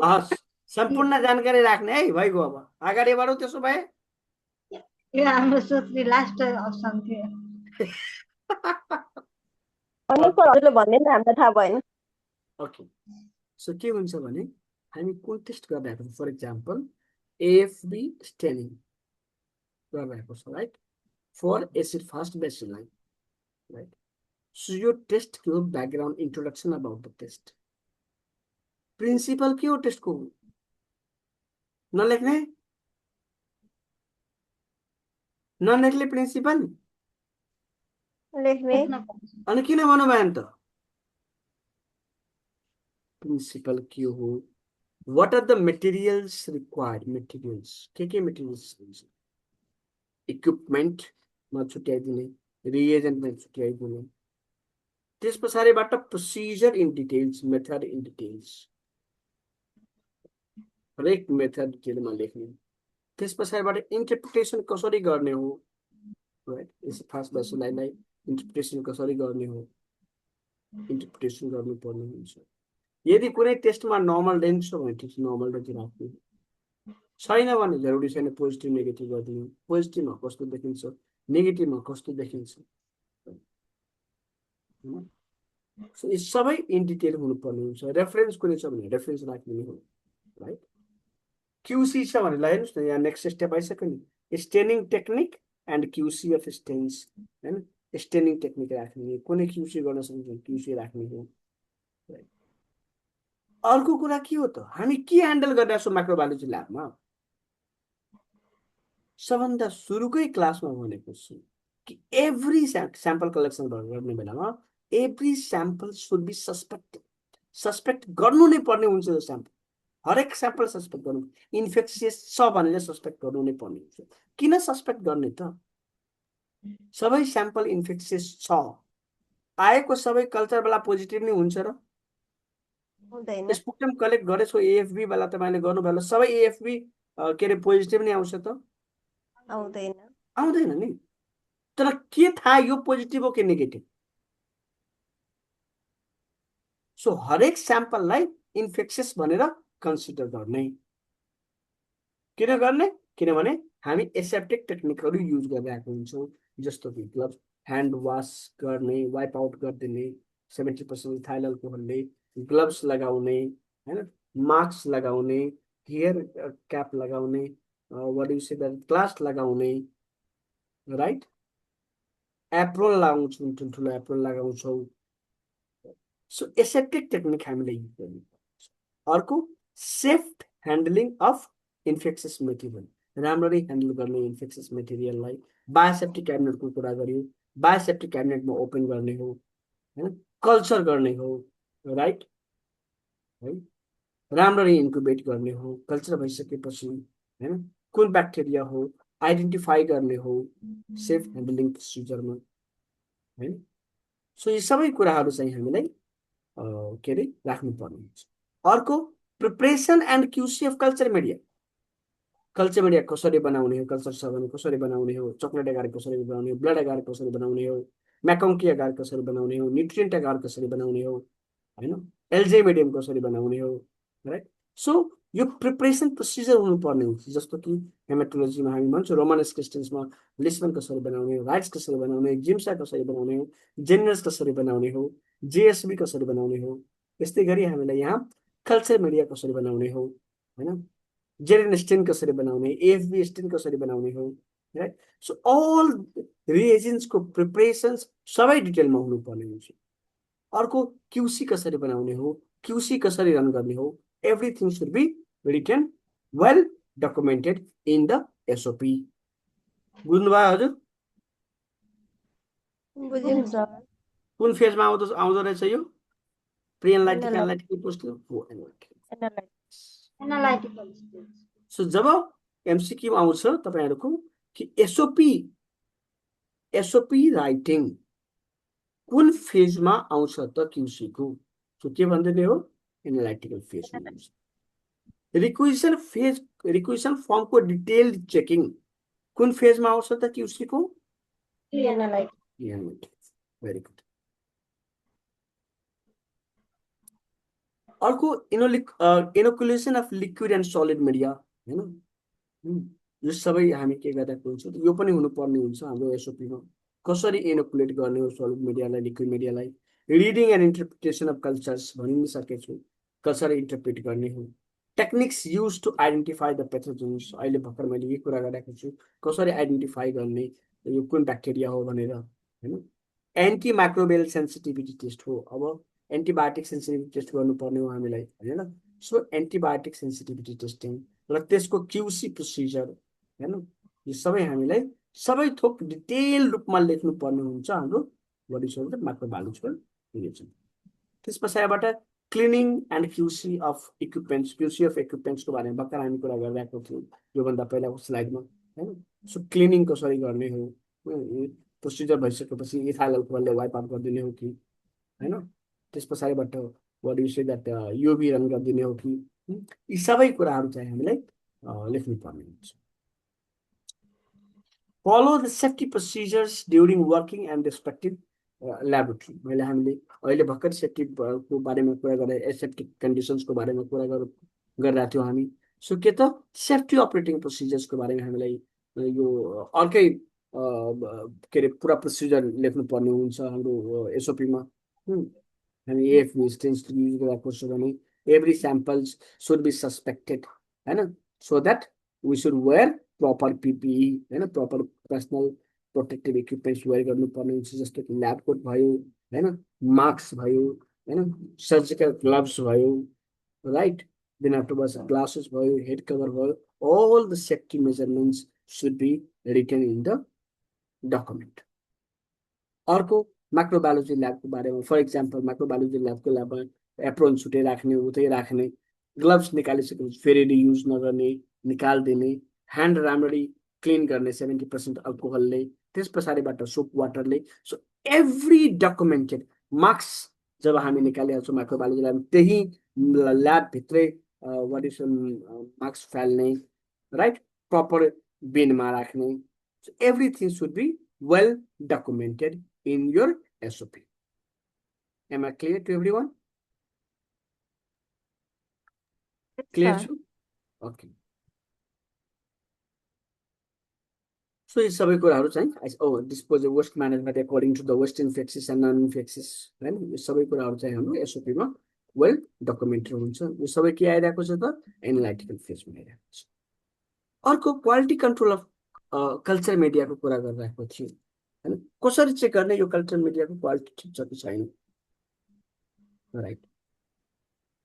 हस्, सम्पूर्ण जानकारी राख्ने है भइगयो। अब अगाडि बढौँ त्यसो भए। यो हाम्रो सोच्ने लास्ट अप्सन थियो। हजुरले भन्ने नि हामीलाई थाहा भएन। ओके, सो के हुन्छ भने हामी कुन टेस्ट गरिरहेको छौँ? फर इक्जाम्पल एएफबी स्टेनिङ गरिरहेको छ, right, for acid fast bacilli, right. So यो टेस्टको background introduction about the test, principle के हो टेस्टको? नलेख्ने, नलेख्ने प्रिन्सिपल लेख्ने। अनि किन भन्नु भएन त? प्रिन्सिपल के हो? What are the materials required? Materials के मेटेरियल्स? इक्विपमेन्टमा छुट्याइदिने, रिएजेन्टमा छुट्याइदिने, त्यस पछाडिबाट procedure in details, method in details, हरेक मेथड डिटेलमा लेख्ने, त्यस पछाडिबाट इन्टरप्रिटेसन कसरी गर्ने हो, राइट। यस फास्ट बेसिलाइनलाई इन्टरप्रिटेसन कसरी गर्ने हो, इन्टरप्रिटेसन गर्नुपर्ने हुन्छ। यदि कुनै टेस्टमा नर्मल रेन्ज छ भने ठिक छ, नर्मल रेन्ज राख्ने, छैन भने जरुरी छैन पोजिटिभ नेगेटिभ गरिदिनु। पोजिटिभमा कस्तो देखिन्छ, नेगेटिभमा कस्तो देखिन्छ, सो यी सबै इन डिटेल हुनुपर्ने हुन्छ। रेफरेन्स कुनै छ भने रेफरेन्स राख्ने हो, राइट। क्युसी छ भने हेर्नुहोस् न, यहाँ नेक्स्ट स्टेप आइसक्यो नि, staining technique and QC of stains, होइन। स्टेनिङ टेक्निक राख्ने, कुनै क्युसी गर्न सक्छ क्युसी राख्ने हो, राइट। अर्को कुरा के हो त, हामी के ह्यान्डल गरिरहेको छौँ माइक्रोबायोलोजी ल्याबमा? सबभन्दा सुरुकै क्लासमा भनेको छु कि एभ्री स्याम्पल कलेक्सन गर्ने बेलामा every sample should be suspect गर्नु नै पर्ने हुन्छ यो स्याम्पल हरेक स्याम्पल सस्पेक्ट गर्नु इन्फेक्सियस छ भनेर सस्पेक्ट गर्नु नै पर्ने हुन्छ किन सस्पेक्ट गर्ने त सबै स्याम्पल इन्फेक्सियस छ आएको सबै कल्चरवाला पोजिटिभ नै हुन्छ र हुँदैन स्पुटम कलेक्ट गरेको एएफबी वाला तपाईँले गर्नुभयो सबै एएफबी के अरे पोजिटिभ नै आउँछ त आउँदैन आउँदैन नि तर के थाहा यो पोजिटिभ हो कि नेगेटिभ सो हरेक स्याम्पललाई इन्फेक्सियस भनेर कन्सिडर गर्ने किन गर्ने किनभने हामी एसेप्टिक टेक्निकहरू युज गरिरहेको हुन्छौँ जस्तो कि ग्लोभ्स ह्यान्ड वास गर्ने वाइप आउट गरिदिने 70% इथाइल अल्कोहलले ग्लोभ्स लगाउने हैन मास्क लगाउने हियर क्याप लगाउने ग्लास लगाउने राइट एप्रोन लगाउँछौँ ठुल्ठुलो एप्रोन लगाउँछौँ सो एसेप्टिक टेक्निक हामीले युज गर्नुपर्छ अर्को safe handling of infectious material राम्ररी ह्यान्डल गर्ने इन्फेक्सियस मेटेरियललाई बायोसेफ्टी क्याबिनेटको कुरा गर्यो बायोसेफ्टी क्याबिनेटमा ओपन गर्ने हो हैन कल्चर गर्ने हो राइट है राम्ररी इन्क्युबेट गर्ने हो कल्चर भइसकेपछि हैन कुन ब्याक्टेरिया हो आइडेन्टिफाई गर्ने हो सेफ ह्यान्डलिङ प्रोसिजरमा हैन सो यी सबै कुराहरू चाहिँ हामीलाई के अरे राख्नुपर्ने हुन्छ अर्को preparation and QC of culture media कसरी बनाउने हो कल्चर छ भने कसरी बनाउने हो चक्लेट एगार कसरी बनाउने हो ब्लड एगार कसरी बनाउने हो म्याकङ्की एगार कसरी बनाउने हो न्युट्रिएन्ट एगार कसरी बनाउने हो हैन एल्जे मिडियम कसरी बनाउने हो राइट सो यो प्रिपरेसन प्रोसिजर हुनुपर्ने हुन्छ जस्तो कि हेमाटोलोजीमा हामी भन्छौँ रोमानस क्रिस्टियन्समा लिस्बन कसरी बनाउने हो राइट्स कसरी बनाउने जिम्सा कसरी बनाउने हो जेनरस कसरी बनाउने हो जेएसबी कसरी बनाउने हो त्यस्तै गरी हामीलाई यहाँ कल्चर मिडिया कसरी बनाउने हो हैन जेरेन स्टेन कसरी बनाउने एएफबी स्टेन कसरी बनाउने हो राइट सो अल रिएजेन्ट्सको प्रिपरेसन्स सबै डिटेलमा हुनुपर्ने हुन्छ अर्को क्युसी कसरी बनाउने हो क्युसी कसरी रन गर्ने हो everything should be written well documented in the SOP बुझ्नुभयो हजुर बुझ्यौँ सर कुन फेजमा आउँदो रहेछ यो pre analytic analytical post analytical stage so जब एमसीक्यू आउँछ तपाईहरुको कि एसओपी राइटिङ कुन फेजमा आउँछ त क्युसी को सो के भन्दै हो एनालाइटिकल फेजमा आउँछ रिक्वेजिसन फर्मको डिटेल्ड चेकिङ कुन फेजमा आउँछ त क्युसी को एनालाइटिक भेरी गुड अर्को inoculation of liquid and solid media हैन यो सबै हामी के गरिरहेको हुन्छ यो पनि हुनुपर्ने हुन्छ हाम्रो एसओपीमा कसरी इनोकुलेट गर्ने हो सलिड मिडियालाई लिक्विड मिडियालाई reading and interpretation of cultures भनिसकेको छु कसरी इन्टरप्रिट गर्ने हो techniques use to identify the pathogens अहिले भर्खर मैले यही कुरा गरिरहेको छु कसरी आइडेन्टिफाई गर्ने यो कुन ब्याक्टेरिया हो भनेर हैन एन्टी माइक्रोबियल सेन्सिटिभिटी टेस्ट हो अब एन्टिबायोटिक सेन्सिटिभिटी टेस्ट गर्नुपर्ने हो हामीलाई हैन सो एन्टिबायोटिक सेन्सिटिभिटी टेस्टिङ र त्यसको क्युसी प्रोसिजर हैन यो सबै हामीलाई सबै थोक डिटेल रूपमा लेख्नु पर्ने हुन्छ हाम्रो बडी माइक्रोबायोलोजिकल रिलेसन त्यस पछाडिबाट क्लिनिङ एन्ड क्युसी अफ इक्विपमेन्ट्सको बारेमा भर्खर हामी कुरा गरिरहेको थियौँ योभन्दा पहिलाको स्लाइडमा हैन सो क्लिनिङ कसरी गर्ने हो प्रोसिजर भइसकेपछि इथाइल अल्कोहलले वाइप आउट गरिदिने हो कि हैन त्यस पछाडिबाट युभी रन गरिदिने हो कि यी सबै कुराहरू चाहिँ हामीलाई लेख्नु पर्ने हुन्छ follow the safety procedures during working and respective laboratory मैले हामीले अहिले भर्खर सेफ्टीको बारेमा कुरा गरेर एसेप्टिक कन्डिसन्सको बारेमा कुरा गरिरहेको थियौँ हामी सो के त सेफ्टी अपरेटिङ प्रोसिजर्सको बारेमा हामीलाई यो अर्कै के अरे पुरा प्रोसिजर लेख्नुपर्ने हुन्छ हाम्रो एसओपीमा हामी एएफबी स्टेन्स युज गरेको छौँ भने every samples should be suspected हैन so that we should wear proper PPE हैन proper personal protective equipments wear गर्नुपर्ने हुन्छ जस्तो कि ल्याब कोट भयो हैन मास्क भयो हैन सर्जिकल ग्लोभ्स भयो राइट देन आफ्टरवर्ड्स ग्लासेस भयो हेड कभर भयो all the safety measurements should be written in the document. अर्को माइक्रोबायोलोजी ल्याबको बारेमा फर इक्जाम्पल माइक्रोबायोलोजी ल्याबको ल्याबमा एप्रोन छुट्टै राख्ने उतै राख्ने ग्लभ्स निकालिसकेपछि फेरि रियुज नगर्ने निकालिदिने ह्यान्ड राम्ररी क्लिन गर्ने 70% अल्कोहलले त्यस पछाडिबाट सोप वाटरले सो एभ्री डकुमेन्टेड मार्क्स जब हामी निकालिहाल्छौँ माइक्रोबायोलोजी ल्याब त्यही ल्याबभित्रै वाट इज मार्क्स फाल्ने राइट प्रपर बिनमा राख्ने everything should be well documented in your SOP. Am I clear to everyone? Clear sir. to? Okay. So यी सबै कुराहरू चाहिँ disposal waste management according to the waste infectious and non-infectious हैन यो सबै कुराहरू चाहिँ हाम्रो SOP मा well documented हुन्छ यो सबै के आइरहेको छ त एनालाइटिकल फेजमा आइरहेको छ अर्को क्वालिटी कन्ट्रोल अफ कल्चर मिडियाको कुरा गरिरहेको थियो हैन कसरी चेक गर्ने यो कल्चर मिडियाको क्वालिटी ठिक छ कि छैन राइट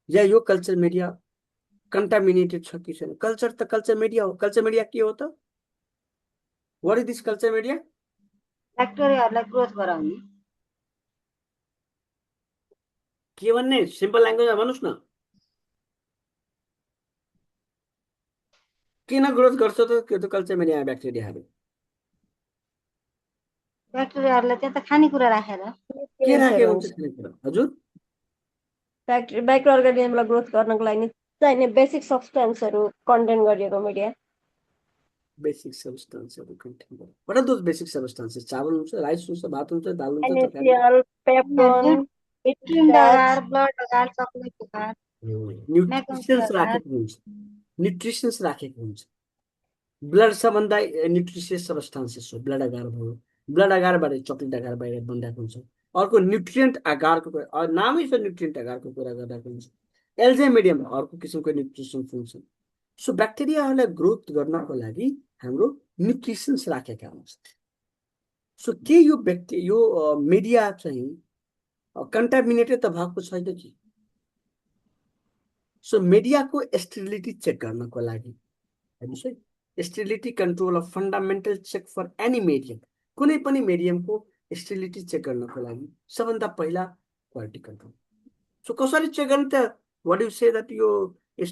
या यो कल्चर मिडिया कन्टामिनेटेड छ कि छैन कल्चर त कल्चर मिडिया हो कल्चर मिडिया के हो त what is this culture media ब्याक्टेरियाहरूलाई ग्रोथ गराउने के भन्ने सिम्पल ल्याङ्ग्वेजमा भन्नुस् न किन ग्रोथ गर्छ त त्यो त कल्चर मिडियामा ब्याक्टेरियाहरू ब्याक्टेरियाहरूलाई त्यहाँ त खानेकुरा राखेर के राखेको हुन्छ खानेकुरा हजुर माइक्रो अर्गानिजमलाई ग्रोथ गर्नको लागि चाहिने बेसिक सब्सटेन्सहरू कन्टेन गरिएको मिडिया बेसिक सब्सटेन्सहरू कन्टेन गर्छ what are those basic substances चावल हुन्छ राइस हुन्छ भात हुन्छ दाल हुन्छ तरकारी NaCl, पेप्टोन, न्युट्रिन्ट अगार ब्लड अगार चक्लेट अगार न्युट्रिसन्स राखेको हुन्छ न्युट्रिसन्स राखेको हुन्छ ब्लड सबभन्दा न्युट्रिसियस सब्सटेन्सेस हो ब्लड अगार भयो ब्लड अगारबाट चक्लेट अगार बाहिर बनिरहेको हुन्छ अर्को न्युट्रिएन्ट अगारको नामै छ न्युट्रिएन्ट अगारको कुरा गरिरहेको हुन्छ एल्जे मिडियम अर्को किसिमको न्युट्रिसन फङ्सन सो ब्याक्टेरियाहरूलाई ग्रोथ गर्नको लागि हाम्रो न्युट्रिसन्स राखेका हुन्छ सो के यो मिडिया चाहिँ कन्टामिनेटेड त भएको छैन कि सो मिडियाको स्टेरिलिटी चेक गर्नको लागि हेर्नुहोस् है sterility control of fundamental check for any medium कुनै पनि मिडियमको स्टेरिलिटी चेक गर्नको लागि सबभन्दा पहिला क्वालिटी कन्ट्रोल सो कसरी चेक गर्ने त व्हाट यु से दैट यो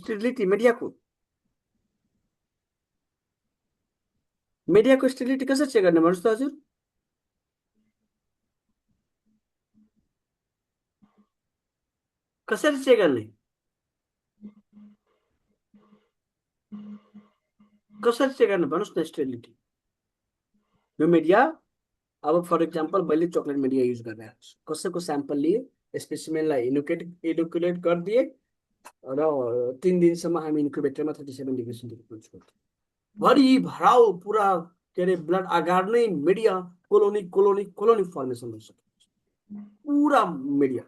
स्टेरिलिटी मिडियाको स्टेरिलिटी कसरी चेक गर्ने भन्नुहोस् त हजुर कसरी चेक गर्ने कसरी चेक गर्ने भन्नुहोस् न स्टेरिलिटी यो मिडिया अब फर इक्जाम्पल मैले चक्लेट मिडिया युज गरिरहेको छु कसैको स्याम्पल लिए स्पेसिमेनलाई इनोकुलेट गरिदिए र 3 दिनसम्म हामी इन्क्युबेटरमा 37 डिग्री सेन्टिग्रेड छोड्थ्यौँ भरि भराउ पुरा के अरे ब्लड अगार नै मिडिया कोलोनी फर्मेसन भइसक्यो पुरा मिडिया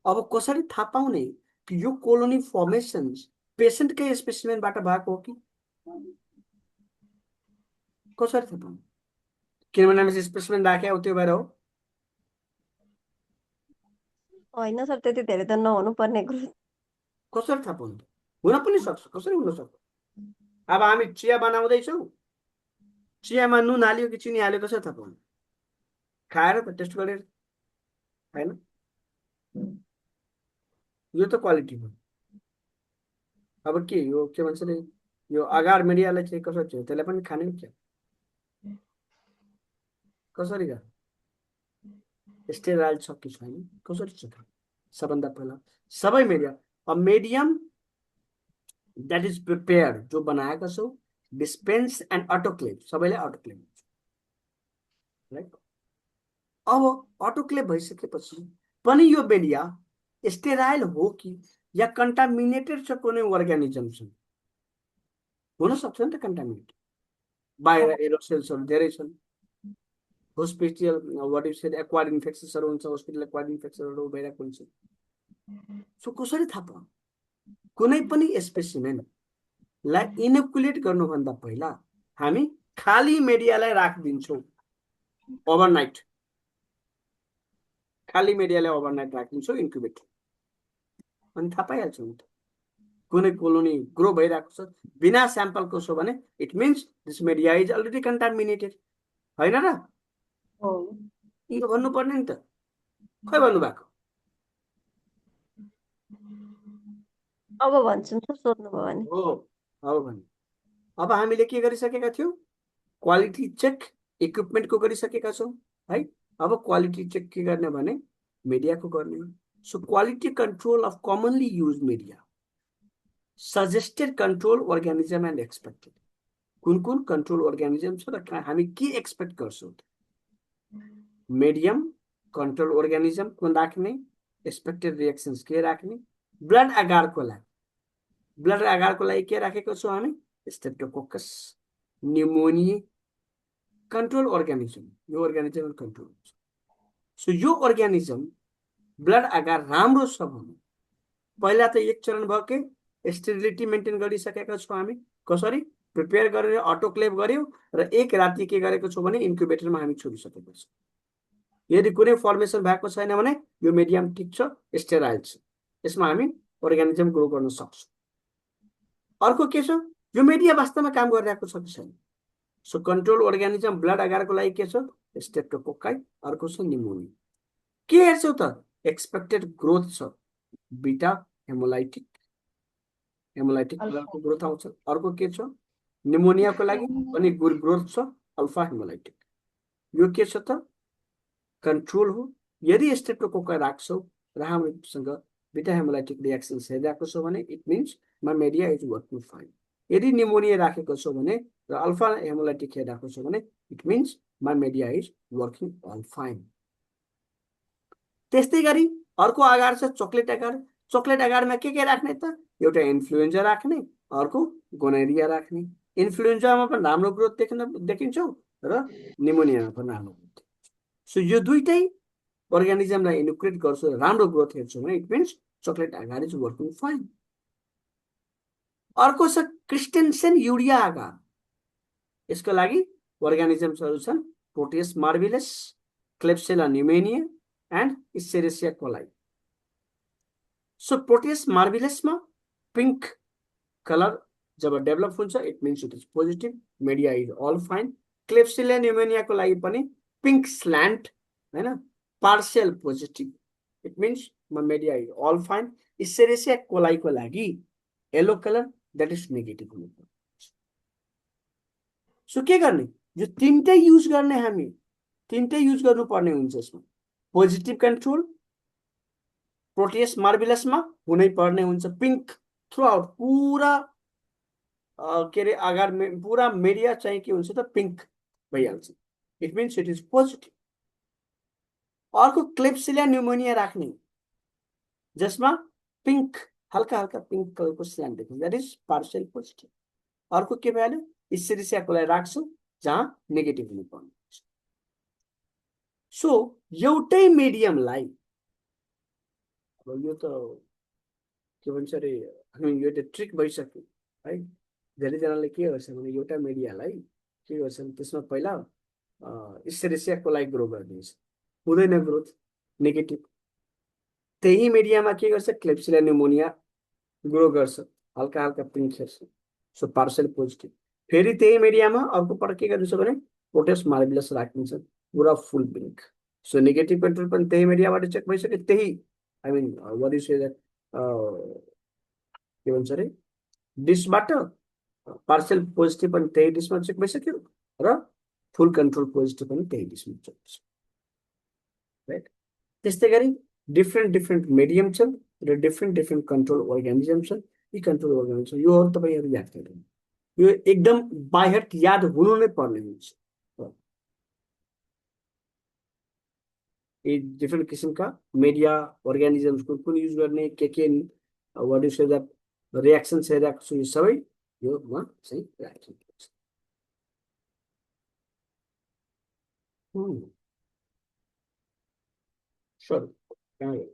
अब कसरी थाहा पाउने कि यो कोलोनी फर्मेसन पेसेन्टकै स्पेसिमेनबाट भएको हो कि कसरी थाहा पाउने किनभने हामी स्पेसिमेन राखे हो त्यो भएर हो होइन सर त्यति धेरै त नहुनु पर्ने कुरो कसरी थाहा पाउने हुन पनि सक्छ कसरी हुन सक्छ अब हामी चिया बनाउँदैछौँ चियामा नुन हाल्यो कि चिनी हाल्यो कसरी थाहा पाउने खाएर त टेस्ट गरेर होइन यो त क्वालिटी हो अब के यो के भन्छ अरे यो अगार मिडियालाई चाहिँ कसरी चाहिँ त्यसलाई पनि खाने क्या कसरी गर स्टेराइल छ कि छैन कसरी चेक सबभन्दा पहिला सबै media a medium that is prepared जो बनाएका छौ डिस्पेन्स एन्ड अटोक्लेभ सबैले अटोक्लेभ हुन्छ राइट अब अटोक्लेभ भइसकेपछि पनि यो मिडिया स्टेराइल हो कि या कन्टामिनेटेड छ कुनै अर्गानिजमसँग हुन सक्छ नि त कन्टामिनेटेड बाहिर एरोसेल्सहरू धेरै छन् hospital what is said acquired इन्फेक्सन्सहरू हुन्छ हस्पिटल एक्वायर्ड इन्फेक्सनहरू भइरहेको हुन्छ सो कसरी थाहा पाउँ कुनै पनि स्पेसिमेनलाई इनोकुलेट गर्नुभन्दा पहिला हामी खाली मिडियालाई राखिदिन्छौँ ओभरनाइट खाली मिडियालाई ओभरनाइट राखिदिन्छौँ इन्क्युबेटर अनि थाहा पाइहाल्छौँ नि त कुनै कोलोनी ग्रो भइरहेको छ बिना स्याम्पलको छ भने it means this media is already contaminated होइन र हो यो भन्नुपर्ने नि त खै भन्नुभएको अब भन्छु नि सोध्नुभयो भने हो अब भन्नु अब हामीले के गरिसकेका थियौँ क्वालिटी चेक इक्विपमेन्टको गरिसकेका छौँ है अब क्वालिटी चेक के गर्ने भने मिडियाको गर्ने so quality control of commonly use media suggested control organism and expected कुन कुन कन्ट्रोल अर्गानिजम छ र हामी के एक्सपेक्ट गर्छौँ मिडियम कन्ट्रोल अर्गानिजम कुन राख्ने एक्सपेक्टेड रिएक्सन्स के राख्ने ब्लड आगारको लागि के राखेको छौँ हामी स्ट्रेप्टोकोकस न्युमोनिया कन्ट्रोल अर्गानिजम यो अर्गानिजम कन्ट्रोल हुन्छ सो यो अर्गानिजम ब्लड आगार राम्रो छ भने पहिला त एक चरण भयो के स्टेरिलिटी मेन्टेन गरिसकेका छौँ हामी कसरी प्रिपेयर गरेर अटोक्लेभ गर्यो र एक राति के गरेको छौँ भने इन्क्युबेटरमा हामी छोडिसकेको छौँ यदि कुनै फर्मेसन भएको छैन भने यो मिडियम ठिक छ स्टेराइल छ यसमा हामी अर्गानिजम ग्रो गर्न सक्छौँ अर्को के छ यो मिडिया वास्तवमा काम गरिरहेको छ कि छैन सो कन्ट्रोल अर्गानिजम ब्लड आगारको लागि के छ स्ट्रेप्टोकोकाई अर्को छ न्युमोनिया के हेर्छौ त एक्सपेक्टेड ग्रोथ छ बीटा हेमोलाइटिक ब्लडको ग्रोथ आउँछ अर्को के छ न्युमोनियाको लागि पनि ग्रोथ छ अल्फा हेमोलाइटिक यो के छ त कन्ट्रोल हो यदि स्ट्रेप्टोकोकाई राख्छौ र हामीसँग बीटा हेमोलाइटिक रिएक्सन्स हेरिरहेको छ भने it means my media is working fine यदि न्युमोनिया राखेको छ भने र अल्फा हेमोलाइटिक हेरिरहेको छ भने it means my media is working all fine त्यस्तै गरी अर्को आगार छ चोक्लेट आगारमा के राख्ने त एउटा इन्फ्लुएन्जा राख्ने अर्को गोनोरिया राख्ने इन्फ्लुएन्जामा पनि राम्रो ग्रोथ देखिन्छौ र निमोनियामा पनि राम्रो ग्रोथ सो यो दुईटै अर्गानिजमलाई इन्क्युबेट गर्छु राम्रो ग्रोथ हेर्छु भने इट मिन्स चोक्लेट आगार इज वर्किङ फाइन अर्को छ क्रिस्टेन्सेन युरिया आगार यसको लागि अर्गानिजम्सहरू छन् Proteus mirabilis Klebsiella pneumoniae and Escherichia coli so Proteus मार्भिलसमा पिंक कलर जब डेभलप हुन्छ it means it is positive media is all fine Klebsiella न्युमेनियाको लागि पनि पिंक स्ल्यान्ट हैन partial positive it means media is all fine Escherichia कोलाईको लागि yellow colour that is negative हुनुपर्छ सो के गर्ने यो तीनटै युज गर्ने हामी तीनटै युज गर्नुपर्ने हुन्छ यसमा पोजिटिभ कन्ट्रोल प्रोटियस मार्भिलसमा हुनै पर्ने हुन्छ पिंक थ्रु आउट पुरा के अरे आगार पुरा मिडिया चाहिँ के हुन्छ त पिंक भइहाल्छ it means it is positive अर्को क्लेब्सिला न्युमोनिया राख्ने जसमा पिंक हल्का हल्का पिंक कलरको स्ल्यान्ट देखिन्छ द्याट इज पार्शियल पोजिटिभ अर्को के भइहाल्यो इसेरेसियाको लागि राख्छु जहाँ नेगेटिभ हुनुपर्ने हुन्छ सो एउटै मिडियमलाई अब यो त के भन्छ अरे हामी यो त ट्रिक भइसक्यो है धेरैजनाले के गर्छ भने एउटा मिडियालाई के गर्छन् त्यसमा पहिला इसेरेसियाको लागि ग्रो गरिदिन्छ हुँदैन ग्रोथ नेगेटिभ त्यही मिडियामा के गर्छ क्लेब्सिला न्युमोनिया ग्रो गर्छ हल्का हल्का पिंक हेर्छ सो पार्शियल पोजिटिभ फेरि त्यही मिडियामा अर्को पटक के गरिन्छ भने प्रोटियस मार्भिलस राखिन्छ पुरा full pink so negative control पनि त्यही मिडियाबाट चेक भइसक्यो त्यही I mean what is that के भन्छ अरे डिसबाट पार्शियल पोजिटिभ पनि त्यही डिसमा चेक भइसक्यो र फुल कन्ट्रोल पोजिटिभ पनि त्यही डिसमा चेक भइसक्यो राइट त्यस्तै गरी डिफ्रेन्ट मिडियम छन् र डिफ्रेन्ट कन्ट्रोल अर्गानिजम छन् यी कन्ट्रोल अर्गानिजम योहरू तपाईँहरू याद गर्नु यो एकदम बाइ हार्ट याद हुनु नै पर्ने हुन्छ यी डिफ्रेन्ट किसिमका मिडिया अर्गानिजम्सको कुन युज गर्ने के व्हाट इज द्याट रिएक्सन्स हेरिरहेको छु यो सबै योमा चाहिँ राखिएको छ सर कहाँ गयो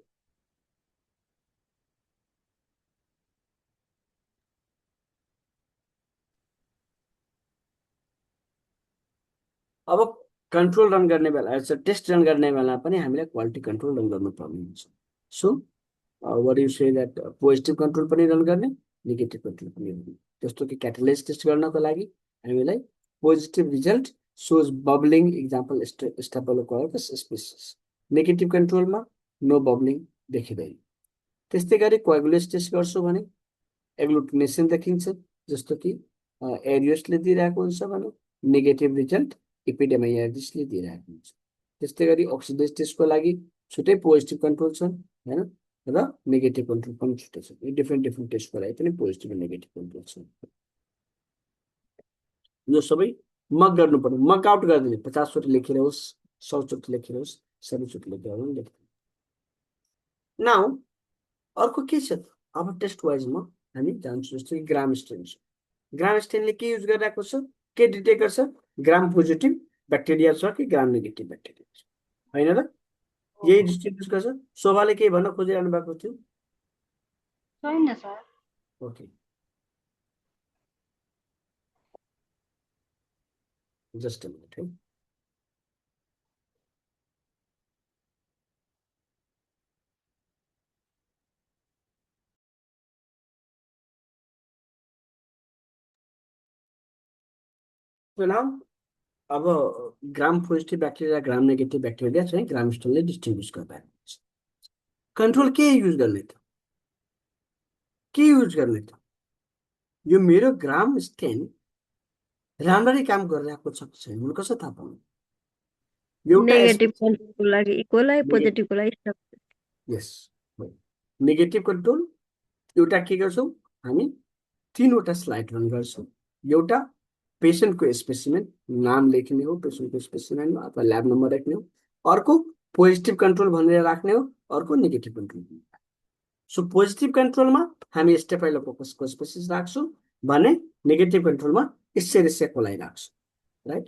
अब कन्ट्रोल रन गर्ने बेला टेस्ट रन गर्ने बेला पनि हामीलाई क्वालिटी कन्ट्रोल रन गर्नुपर्ने हुन्छ so what you say that positive control पनि रन गर्ने नेगेटिभ कन्ट्रोल पनि हुने। जस्तो कि क्याटालाइज टेस्ट गर्नको लागि हामीलाई positive result shows bubbling example Staphylococcus species. Negative कन्ट्रोलमा नो बबलिङ देखिँदैन। त्यस्तै गरी कोएगुलेज टेस्ट गर्छौँ भने एग्लुटिनेसन देखिन्छ, जस्तो कि एरियोसले दिइरहेको हुन्छ भने नेगेटिभ रिजल्ट इपिडेमाइयाजिसले दिइरहेको हुन्छ। त्यस्तै गरी अक्सिडेज टेस्टको लागि छुट्टै पोजिटिभ कन्ट्रोल छन् होइन र नेगेटिभ कन्ट्रोल पनि छुट्टै छ। यो डिफ्रेन्ट टेस्टको लागि पनि पोजिटिभ र नेगेटिभ कन्ट्रोल छ। यो सबै मक गर्नु पर्यो। मक आउट गरिदिने 50 चोटि लेखेर होस्, 100 चोटि लेखेर होस्, 100 चोटि लेखेर होस् लेख्नु। नाउ अर्को के छ? अब टेस्ट वाइजमा हामी जान्छौँ, जस्तो कि ग्राम स्टेन छ। ग्राम स्टेनले के युज गरिरहेको छ, के डिटेक्ट गर्छ? ग्राम पोजिटिभ ब्याक्टेरिया छ कि ग्राम नेगेटिभ ब्याक्टेरिया छ, होइन र? यही डिस्टिङ्ग्विस गर्छ। शोभाले के भन्न खोजिरहनु भएको थियो? छैन sir. Okay, just a minute है। नाउ अब ग्राम पोजिटिभ ब्याक्टेरिया ग्राम नेगेटिभ ब्याक्टेरिया चाहिँ ग्राम स्टेनले डिस्टिङ्ग्विस गरिरहेको हुन्छ। कन्ट्रोल के युज गर्ने त? के युज गर्ने त? यो मेरो ग्राम स्टेन राम्ररी काम गरिरहेको छ कि छैन कसो थाहा पाउनु? एउटा नेगेटिभ कन्ट्रोलको लागि इक्वल पोजिटिभको लागि यस, नेगेटिभ कन्ट्रोल एउटा के गर्छौँ हामी? 3वटा स्लाइड रन गर्छौँ। एउटा पेसेन्टको स्पेसिमेन नाम लेख्ने हो, पेसेन्टको स्पेसिमेन अथवा ल्याब नम्बर राख्ने हो। अर्को पोजिटिभ कन्ट्रोल भनेर राख्ने हो, अर्को नेगेटिभ कन्ट्रोल। सो पोजिटिभ कन्ट्रोलमा हामी स्टेफाइलोकोकसको स्पेसिस राख्छौँ भने नेगेटिभ कन्ट्रोलमा इसेरिसिया कोलाई राख्छौँ, राइट?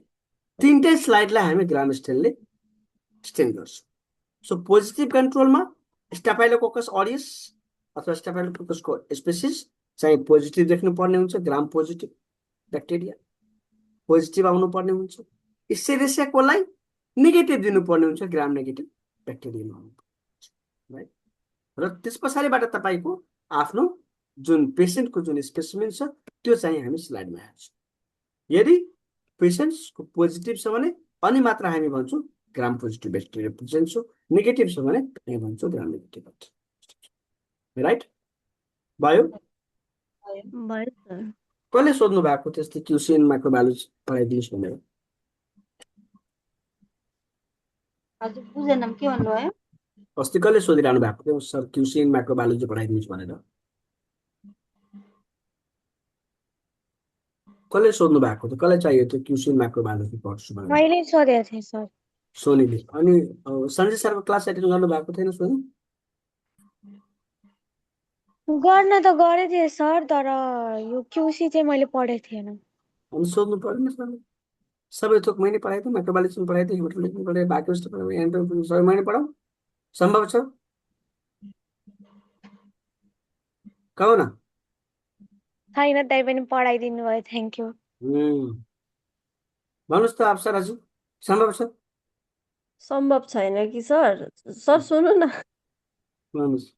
3टै स्लाइडलाई हामी ग्राम स्टेनले स्टेन गर्छौँ। सो पोजिटिभ कन्ट्रोलमा स्टेफाइलोकोकस अरियस अथवा स्टेफाइलोकोकसको स्पेसिस चाहिँ पोजिटिभ देख्नु पर्ने हुन्छ, ग्राम पोजिटिभ ब्याक्टेरिया पोजिटिभ आउनु पर्ने हुन्छ। इसेरिसिया कोलाई नेगेटिभ दिनुपर्ने हुन्छ, ग्राम नेगेटिभ ब्याक्टेरियामा आउनु, राइट? र त्यस पछाडिबाट तपाईँको आफ्नो जुन पेसेन्टको जुन स्पेसिमेन छ त्यो चाहिँ हामी स्लाइडमा हेर्छौँ। यदि पेसेन्टको पोजिटिभ छ भने अनि मात्र हामी भन्छौँ ग्राम पोजिटिभ ब्याक्टेरिया प्रेजेन्ट छ, नेगेटिभ छ भने हामी भन्छौँ ग्राम नेगेटिभ ब्याक्टेरिया, राइट? भयो? कसले सोध्नु भएको त्यस्तै क्युसी इन माइक्रोबायोलोजी पढाइदिनुहोस् भनेर? हजुर बुझेन के भन्नुभयो? अस्ति कसले सोधिरहनु भएको थियो सर क्युसी इन माइक्रोबायोलोजी पढाइदिनुहोस् भनेर? कसले सोध्नु भएको थियो? कसलाई चाहियो थियो क्युसी इन माइक्रोबायोलोजी पढ्छु भनेर? मैले सोधेको थिएँ सर। सोनीले। अनि सञ्जय सरको क्लास एटेन्ड गर्नु भएको थिएन सोनी? गर्न त गरेको थिएँ सर, तर यो क्युसी चाहिँ मैले पढेको थिएन। अनि सोध्नु परेन सर? सबै थोक मैले पढाइदिएँ, माइक्रोबायोलोजी पनि पढाइदिएँ, हेमाटोलोजी पनि पढाएँ, बायोकेमिस्ट्री पढाएँ, एन्टोमोलजी सबै मैले पढाऊँ? सम्भव छ? कहो न? छैन त्यही पनि पढाइदिनु भयो, थ्याङ्क यू। भन्नुहोस् त अप्सर हजुर, सम्भव छ? सम्भव छैन कि सर? सर सुन्नु न, भन्नुहोस्।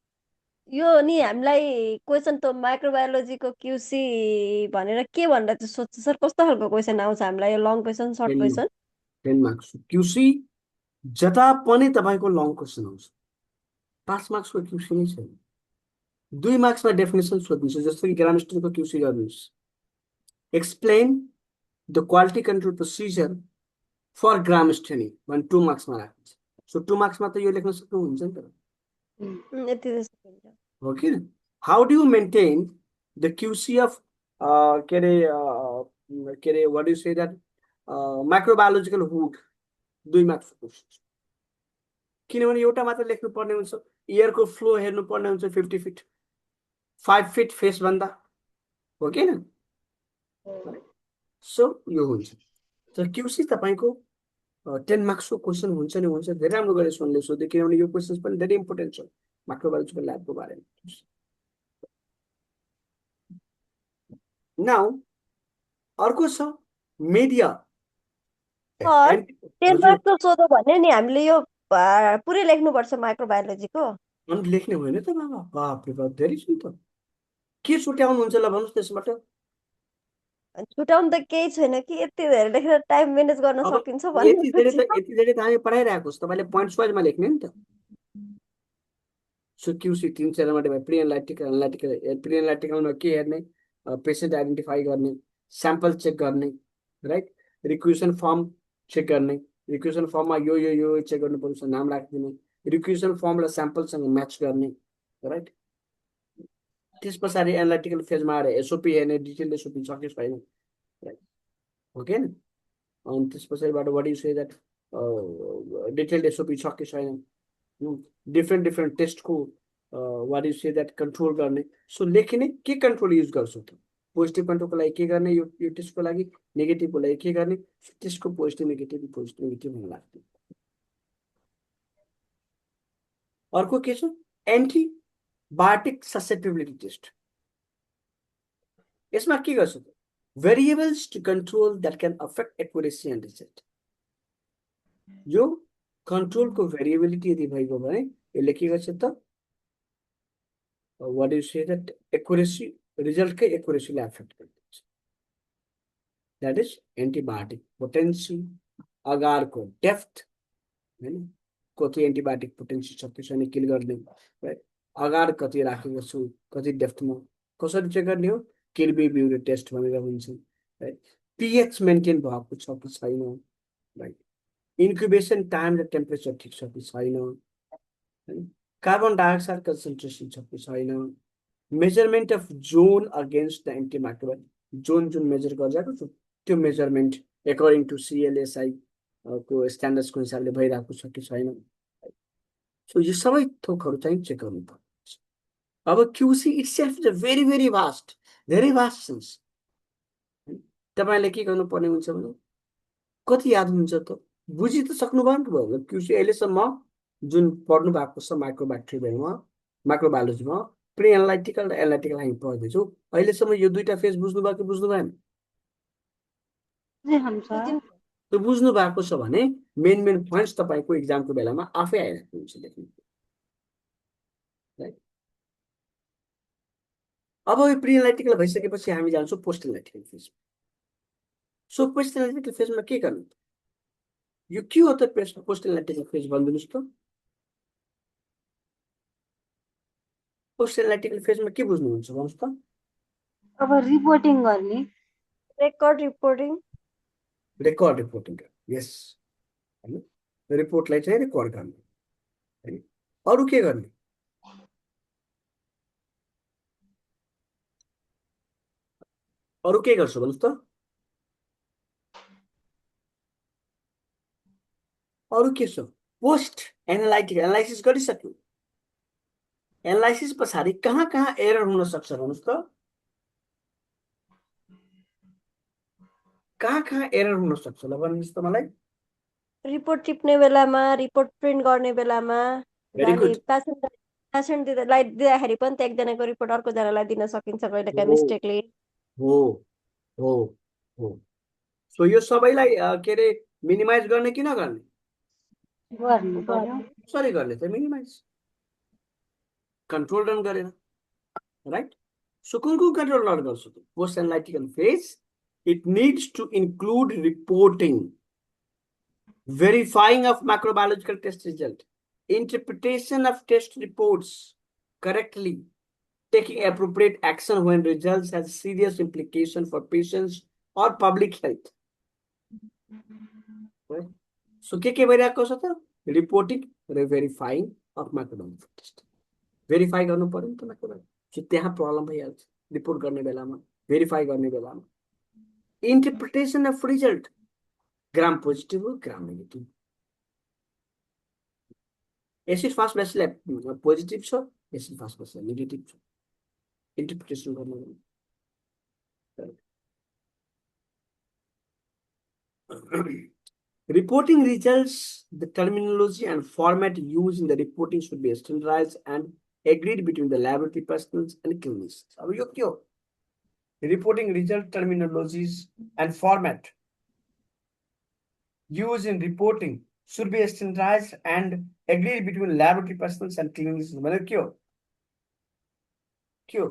यो नि हामीलाई क्वेसन त माइक्रोबायोलोजीको क्युसी भनेर के भनेर चाहिँ सोध्छ सर? कस्तो खालको क्वेसन आउँछ हामीलाई? Long question, short question? 10 marks QC जता पनि तपाईँको लङ क्वेसन आउँछ। 5 मार्क्सको क्युसी नै छैन। 2 मार्क्समा डेफिनेसन सोध्नुहुन्छ, जस्तो कि ग्राम स्टेनको क्युसी गर्नुहोस्। Explain the quality control procedure for gram staining भने 2 मार्क्समा राख्नुहुन्छ। सो 2 मार्क्समा त यो लेख्न सक्नुहुन्छ नि त, यति त सकिन्छ। हो कि? How do you maintain the QC of के अरे what do say that microbiological hood? 2 मार्क्सको क्वेसन। किनभने एउटा मात्र लेख्नु पर्ने हुन्छ, एयरको फ्लो हेर्नु पर्ने हुन्छ 50 फिट 5 फिट फेस भन्दा, हो कि न? सो यो हुन्छ। तर क्युसी तपाईँको 10 मार्क्सको क्वेसन हुन्छ नि हुन्छ। धेरै राम्रो गरेर सुनले सोध्यो, किनभने यो क्वेसन पनि धेरै इम्पोर्टेन्ट छ माइक्रोबायोलोजिकल ल्याबको बारेमा। नाउ अर्को छ मिडिया। 10 मार्क्सको सोध्यो भने नि हामीले यो पुरै लेख्नुपर्छ माइक्रोबायोलोजीको? अनि लेख्ने होइन त बाबा, बाप रे बाप धेरै छ नि त। के छुट्याउनुहुन्छ ल भन्नुहोस् त्यसबाट? छुट्याउनु त केही छैन कि यति धेरै लेखेर टाइम म्यानेज गर्न अब सकिन्छ भन्ने यति धेरै त हामी पढाइरहेको छ, तपाईँले पोइन्ट्स वाइजमा लेख्ने नि त। सो क्युसी 3 चरणमा डिभाइड, प्री एनालाइटिकलमा के हेर्ने, पेसेन्ट आइडेन्टिफाई गर्ने, स्याम्पल चेक गर्ने, राइट, रिक्वेसन फर्म चेक गर्ने, रिक्वेसन फर्ममा यो चेक गर्नुपर्छ, नाम राखिदिने, रिक्वेसन फर्मलाई स्याम्पलसँग म्याच गर्ने, राइट। त्यस पछाडि एनालाइटिकल फेजमा आएर एसओपी हेर्ने, डिटेल एसओपी छ कि छैन, राइट, हो कि होइन। अनि त्यस पछाडिबाट what you say that detailed SOP छ कि छैन, डिफ्रेन्ट टेस्टको what you say that control गर्ने। सो लेखिने के कन्ट्रोल युज गर्छौ त, पोजिटिभ कन्ट्रोलको लागि के गर्ने, यो टेस्टको लागि, नेगेटिभको लागि के गर्ने, टेस्टको पोजिटिभ नेगेटिभ हुन लाग्थ्यो। अर्को के छ, एन्टिबायोटिक ससेप्टेबिलिटी टेस्ट। यसमा के गर्छ त, variables to control that can affect accuracy and result. यो कन्ट्रोलको भेरिएबिलिटी यदि भइगयो भने यसले के गर्छ त, what you say that accuracy, रिजल्टकै एक्युरेसीलाई एफेक्ट गरिदिन्छ। द्याट इज एन्टिबायोटिक पोटेन्सी, अगारको डेप्थ, होइन, कति एन्टिबायोटिक पोटेन्सी छ कि छैन किल गर्ने, राइट, अगार कति राखेको छु, कति डेप्थमा, कसरी चेक गर्ने हो, किल्बी ब्युरो टेस्ट भनेर हुन्छ, राइट, पिएच मेन्टेन भएको छ कि छैन, राइट, इन्क्युबेसन टाइम र टेम्परेचर ठिक छ कि छैन, होइन, कार्बन डाइअक्साइड कन्सन्ट्रेसन छ कि छैन, measurement of zone against the antimicrobial, zone जुन मेजर गरिरहेको छु त्यो मेजरमेन्ट एकर्डिङ टु सिएलएसआई को स्ट्यान्डर्ड्सको हिसाबले भइरहेको छ कि छैन। सो यो सबै थोकहरू चाहिँ चेक गर्नुपर्छ। अब QC itself is a very very vast, धेरै भास्ट सेन्स। तपाईँले के गर्नुपर्ने हुन्छ भने कति याद हुन्छ त, बुझि त सक्नुभयो नि भयो। क्युसी अहिलेसम्म जुन पढ्नु भएको छ माइक्रोब्याक्टेरियममा, माइक्रोबायोलोजीमा, प्री एनालाइटिकल र एनालाइटिकल हामी पढ्दैछौँ, अहिलेसम्म यो दुईटा फेज बुझ्नुभयो कि बुझ्नु भएन? त्यो बुझ्नु भएको छ भने मेन पोइन्ट्स तपाईँको इक्जामको बेलामा आफै आइरहेको हुन्छ लेख्नु, राइट। अब यो प्री एनालाइटिकल भइसकेपछि हामी जान्छौँ post analytical phase. So post analytical फेजमा के गर्नु, यो के हो त पोस्ट एनालाइटिकल फेज भनिदिनुहोस् त। पोस्ट एनालाइटिकल फेजमा के बुझ्नुहुन्छ भन्नुहोस् त। अब रिपोर्टिङ गर्ने, रेकर्ड रिपोर्टिङ, यस, होइन, रिपोर्टलाई चाहिँ रेकर्ड गर्ने, होइन, अरू के गर्ने, अरू के गर्छु भन्नुहोस् त, अरू के छ, पोस्ट एनालाइटिकल एनालाइसिस गरिसक्यो, एनालाइसिस पछाडि कहाँ कहाँ एरर हुन सक्छ भन्नुहोस् त, कहाँ एरर हुन सक्छ ल भन्नुहोस् त मलाई। रिपोर्ट टिप्ने बेलामा, रिपोर्ट प्रिन्ट गर्ने बेलामा, Very good. पेसेन्ट दिँदाखेरि पनि त एकजनाको रिपोर्ट अर्कोजनालाई दिन सकिन्छ कहिलेकाहीँ मिस्टेकले। हो हो हो। सो यो सबैलाई के अरे मिनिमाइज गर्ने कि नगर्ने, गर्नु पर्यो। कसरी गर्ने त मिनिमाइज, कन्ट्रोल रन गरेर, राइट। सो कुन कन्ट्रोल रन गर्छु त, post analytical phase it needs to include reporting, verifying of microbiological test result, interpretation of test reports correctly, taking appropriate action when results have serious implication for patients or public health. Right? So के भइरहेको छ त, reporting र verifying of माइक्रोबायोलोजिकल test, verify गर्नु पर्यो नि त microbiology. So त्यहाँ प्रब्लम भइहाल्छ रिपोर्ट गर्ने बेलामा, भेरिफाई गर्ने बेलामा। Interpretation of result, gram positive हो ग्राम नेगेटिभ, एसिड फास्ट बेसलाई पोजिटिभ छ, एसिड फास्ट बेसलाई नेगेटिभ छ, इन्टरप्रिटेसन गर्नु। Reporting results, the terminology and format used in the reporting should be standardized and agreed between the laboratory personnel and clinicians. अब यो के हो, reporting result terminologies and format used in reporting should be standardized and agreed between laboratory personnel and clinicians. मतलब के हो,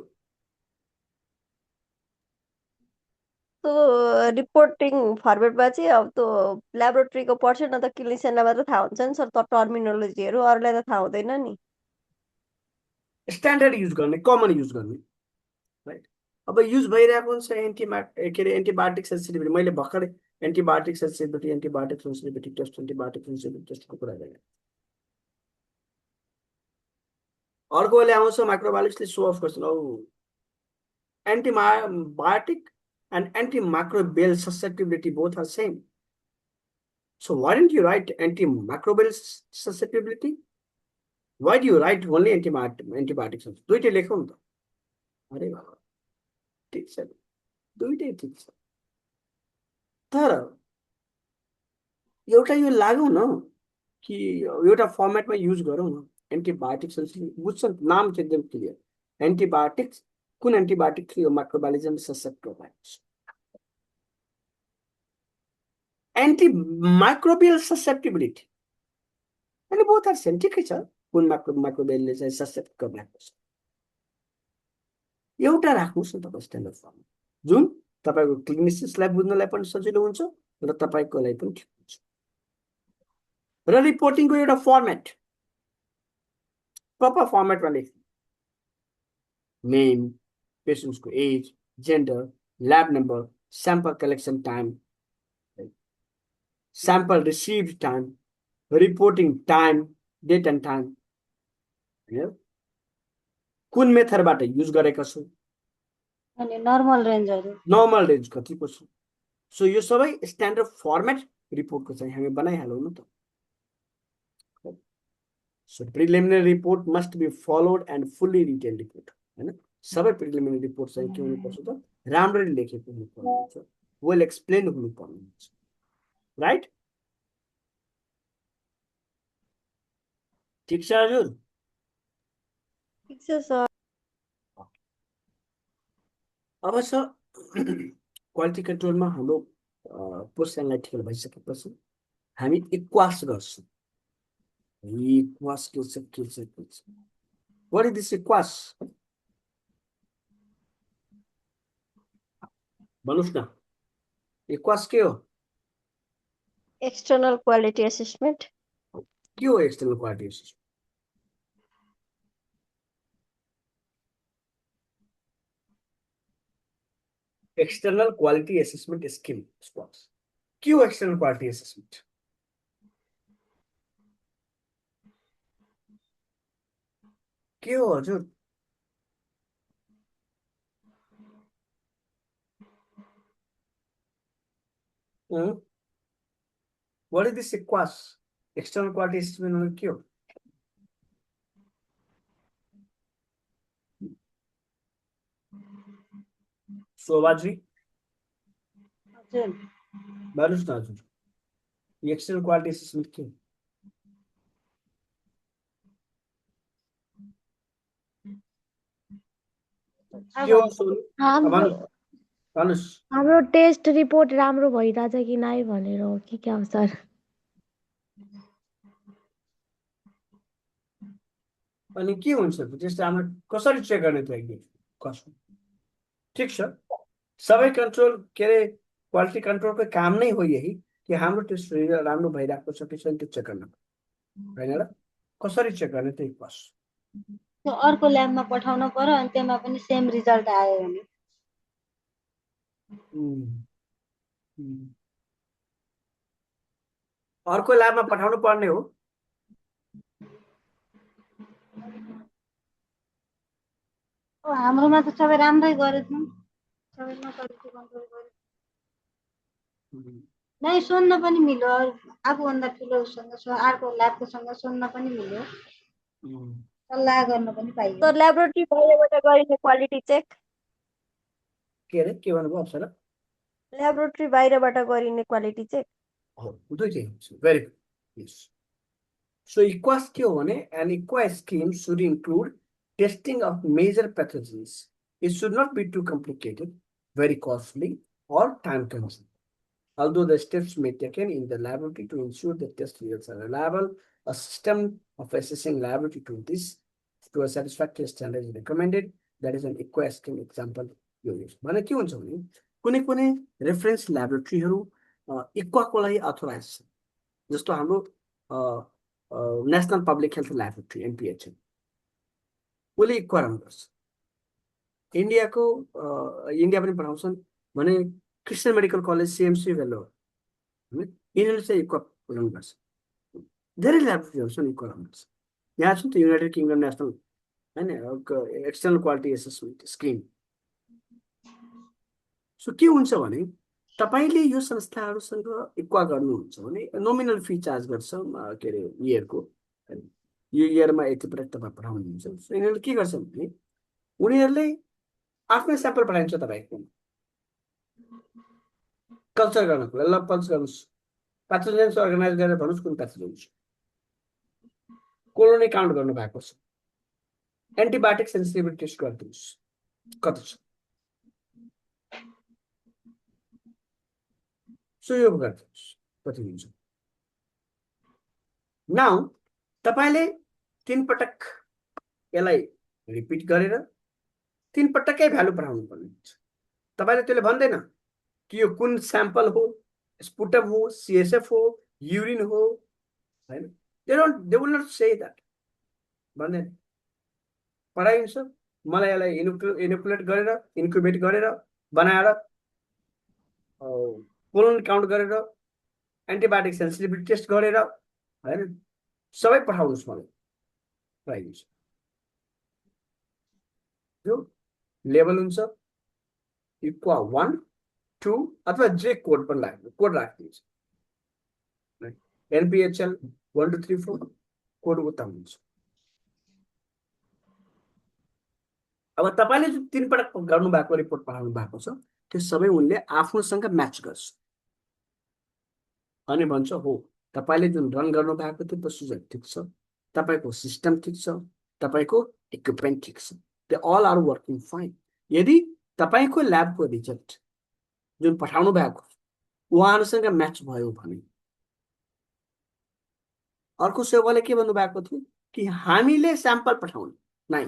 त्यो reporting फर्मेटमा चाहिँ अब त्यो ल्याबोरेटरीको पर्छ न त क्लिनिसियनलाई मात्र थाहा हुन्छ नि सर त टर्मिनोलोजीहरू अरूलाई त थाहा हुँदैन नि स्ट्यान्डर्ड युज गर्ने कमन युज गर्ने राइट अब युज भइरहेको हुन्छ के अरे एन्टिबायोटिक सेन्सिटिभिटी मैले भर्खरै antibiotic sensitivity test antibiotic sensitivity टेस्टको कुरा गरेँ अर्कोले आउँछ माइक्रोबायोलोजिस्टले सो अफ गर्छन् औ antibiotic and antimicrobial susceptibility both are same. So why didn't you write antimicrobial susceptibility? Why do you write only antibiotics? दुईटै लेखौँ नि त अरे बाबा ठिक छ दुईटै ठिक छ तर एउटा यो लागौ न कि एउटा फर्मेटमा युज गरौँ न एन्टिबायोटिक्स बुझ्छ नाम चाहिँ एकदम क्लियर एन्टिबायोटिक्स कुन एन्टिबायोटिक थियो माइक्रोबायोलोजिजम ससेप्टेबल एन्टिमाइक्रोबियल ससेप्टिबिलिटी अनि बोथ आर सेम ठिकै छ कुन माइक्रोबियलले चाहिँ ससेप्ट गर्नको छ एउटा राख्नुहोस् न तपाईँ स्ट्यान्डर्ड फर्म जुन तपाईँको क्लिनिसिस्टलाई बुझ्नलाई पनि सजिलो हुन्छ र तपाईँको लागि पनि ठिक हुन्छ र रिपोर्टिङको एउटा फर्मेट प्रपर फर्मेटमा लेख्नु नेम पेशेन्ट्सको age gender lab number sample collection time sample received time, reporting time, date and time. कुन मेथडबाट युज गरेका छौ अनि नर्मल रेन्जहरु नर्मल रेन्ज कतिको छ सो यो सबै स्ट्यान्डर्ड फर्मेट रिपोर्टको चाहिँ हामी बनाइहालौँ न त so preliminary report must be followed and fully written report हैन सबै प्रिलिमिनरी रिपोर्ट चाहिँ के हुनुपर्छ त राम्ररी लेखेको हुनुपर्ने हुन्छ वेल एक्सप्लेन हुनुपर्ने हुन्छ राइट ठिक छ हजुर ठिक छ सर अब सर क्वालिटी कन्ट्रोलमा हाम्रो पोस्ट एनालाइटिकल भइसकेपछि हामी इक्वास गर्छौँ इक्वास के छ व्हाट इज दिस इक्वास भन्नुस् न इक्वास के हो एक्सटर्नल क्वालिटी असेसमेन्ट के हो external quality assessment external quality assessment scheme squash के हो एक्सटर्नल क्वालिटी असेसमेन्ट के हो हजुर What is this IQAS? External quality assessment के हो शोभाजी हजुर भन्नुस् न हजुर एक्सटर्नल क्वालिटी असेसमेन्ट के हो हाम्रो टेस्ट रिपोर्ट राम्रो भइरहेछ कि नाइ भनेर हो कि क्या हो सर अनि के हुन्छ त्यस्तो हाम्रो कसरी चेक गर्ने त एकदम कसो ठीक छ सबै कन्ट्रोल के रे क्वालिटी कन्ट्रोलको काम नै हो यही कि हाम्रो टेस्ट रिजल्ट राम्रो भइरहेको छ कि छैन त्यो चेक गर्न हैन र कसरी चेक गर्ने त्यही बस त्यो अर्को ल्याबमा पठाउन पर्यो अनि त्यसमा पनि सेम रिजल्ट आयो भने अर्को ल्याबमा पठाउनु पर्ने हो हाम्रोमा त सबै राम्रै गरेछौँ सबैमा क्वालिटी कन्ट्रोल गरे नै सोध्न पनि मिल्यो आफूभन्दा ठुलोसँग अर्को ल्याबकोसँग सोध्न पनि मिल्यो सल्लाह गर्न पनि पाइयो सर ल्याबोरेटरी बाहिरबाट गरिने क्वालिटी चेक के रे के भन्नुभयो अप्सरा ल्याबोरेटरी बाहिरबाट गरिने क्वालिटी चेक हो दुईटै हुन्छ very good yes so EQAS के हो भने an EQA scheme should include testing of major pathogens. It should not be too complicated, very costly, or time-consuming. Although the steps may be taken in the laboratory to ensure the test results are reliable, a system of assessing laboratory to a satisfactory standard is recommended. That is an IQUA scheme example you use. भने के हुन्छ भने कुनै कुनै reference ल्याबोरेटरीहरू इक्वाको लागि authorise छ, जस्तो हाम्रो national public health laboratory NPHL उसले इक्वा रन गर्छ। इन्डियाको इन्डिया पनि पठाउँछन् भने Christian medical college CMC Vellore यिनीहरूले चाहिँ इक्वा रन गर्छ। धेरै ल्याबोरेटरीहरू छन् इक्वा रन गर्छ। यहाँ छ नि त युनाइटेड किङडम नेसनल होइन external quality assessment scheme. So के हुन्छ भने तपाईँले यो संस्थाहरूसँग इक्वा गर्नुहुन्छ भने नोमिनल फी चार्ज गर्छ के अरे इयरको, यो इयरमा यति पटक तपाईँ पठाउनुहुन्छ। सो यिनीहरूले के गर्छ भने उनीहरूले आफ्नै स्याम्पल पठाइन्छ तपाईँको कल्चर गर्नको लागि। ल पल्स गर्नुहोस्, प्याथोजेन्स अर्गनाइज गरेर भन्नुहोस् कुन प्याथोजेन्स, कोलोनी काउन्ट गर्नु भएको छ, एन्टिबायोटिक सेन्सिटिभिटी टेस्ट गरिदिनुहोस् कति छ। सो यो गरिदिनुहोस् कति हुन्छ। नाउ तपाईँले 3 पटक यसलाई रिपिट गरेर 3 पटकै भ्यालु पठाउनु पर्ने हुन्छ। तपाईँले त्यसले भन्दैन कि यो कुन स्याम्पल हो, स्पुटम हो, CSF हो, युरिन हो हैन। They will not say that, भन्दैन। पढाइन्छ मलाई यसलाई इनोकुलेट गरेर इन्क्युबेट गरेर बनाएर कोलोन काउन्ट गरेर एन्टिबायोटिक सेन्सिटिभिटी टेस्ट गरेर हैन सबै पठाउनुहोस् मलाई पढाइन्छ। यो लेभल हुन्छ इक्वा 1 2 अथवा जे कोड पनि लाग्छ, कोड राखिदिन्छ। NPHL 1 2 3 4 कोड उता हुन्छ। अब तपाईले जो 3 पटक गर्नु भएको रिपोर्ट पठाउनु भएको छ त्यो सबै उनले आफ्नोसँग म्याच गर्छ अनि भन्छ हो तपाईले जुन रन गर्नु भएको त्यो प्रोसिजर ठीक छ, तपाईको सिस्टम ठीक छ, तपाईको इक्विपमेन्ट ठीक छ, they all are working fine. यदि तपाईको ल्याबको रिजल्ट जुन पठाउनु भएको उहाँहरुसँग म्याच भयो भने अर्को सेवाले के भन्नु भएको थियो कि हामीले स्याम्पल पठाउनु नै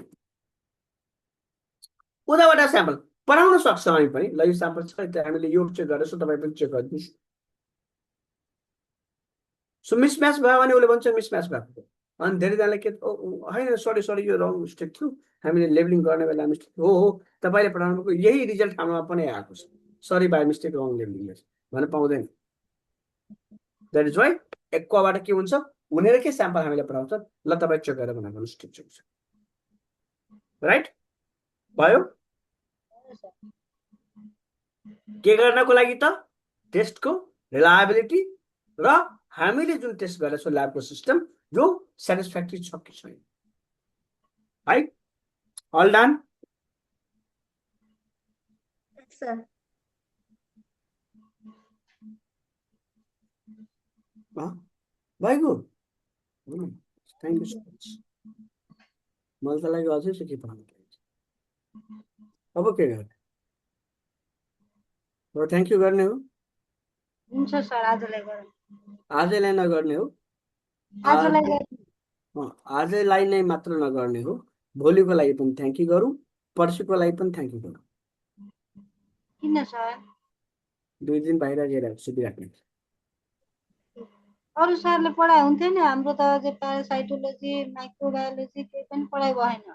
उदाबाट स्याम्पल पठाउन सक्छ हामी पनि। ल यो स्याम्पल छ त हामीले यो चेक गरेछौं, तपाई पनि चेक गर्दिनुस्। सो मिसम्याच भयो भने उले भन्छ मिसम्याच भएको। अनि धेरै जनाले के हैन सरी यो रङ मिस्टेक थियो, हामीले लेबलिङ गर्ने बेला मिस्टेक हो तपाईले पठाउनुको यही रिजल्ट हाम्रोमा पनि आएको छ, sorry by mistake wrong labelling भन्न पाउँदैन। दैट इज व्हाई एक्वाबाट के हुन्छ उनीहरु के स्याम्पल हामीले पठाउँछ, ल तपाई चेक गरेर भन्न भन्नुस् ठीक छ राइट भयो। के गर्नको लागि त टेस्टको रिलायबिलिटी र हामीले जुन टेस्ट गरेछौं ल्याबको सिस्टम जो सैटिस्फैक्ट्री छ कि छैन। Right all done sir. very good thank you so much। मलाई त लाग्यो अझै चाहिँ के पढाउनु पर्छ। अब के गर्ने र थ्यांक यू गर्ने हो हुन्छ सर, आजलाई गरौँ। आजैलाई नगर्ने हो, आजलाई गरौँ। आजैलाई नै मात्र नगर्ने हो, भोलिको लागि पनि थ्यांक यू गरौँ, पर्सिको लागि पनि थ्यांक यू गरौँ। किन सर? 2 दिन बाहिर गएर सुतिराख्ने। अरु सरले पढाइ हुन्थ्यो नि, हाम्रो त अझै प्यारासाइटोलोजी माइक्रोबायोलोजी केही पनि पढाइ भएन।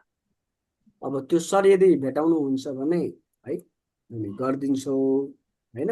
अब त्यो सर यदि भेटाउनु हुन्छ भने है हामी गर्दिन्छौँ हैन।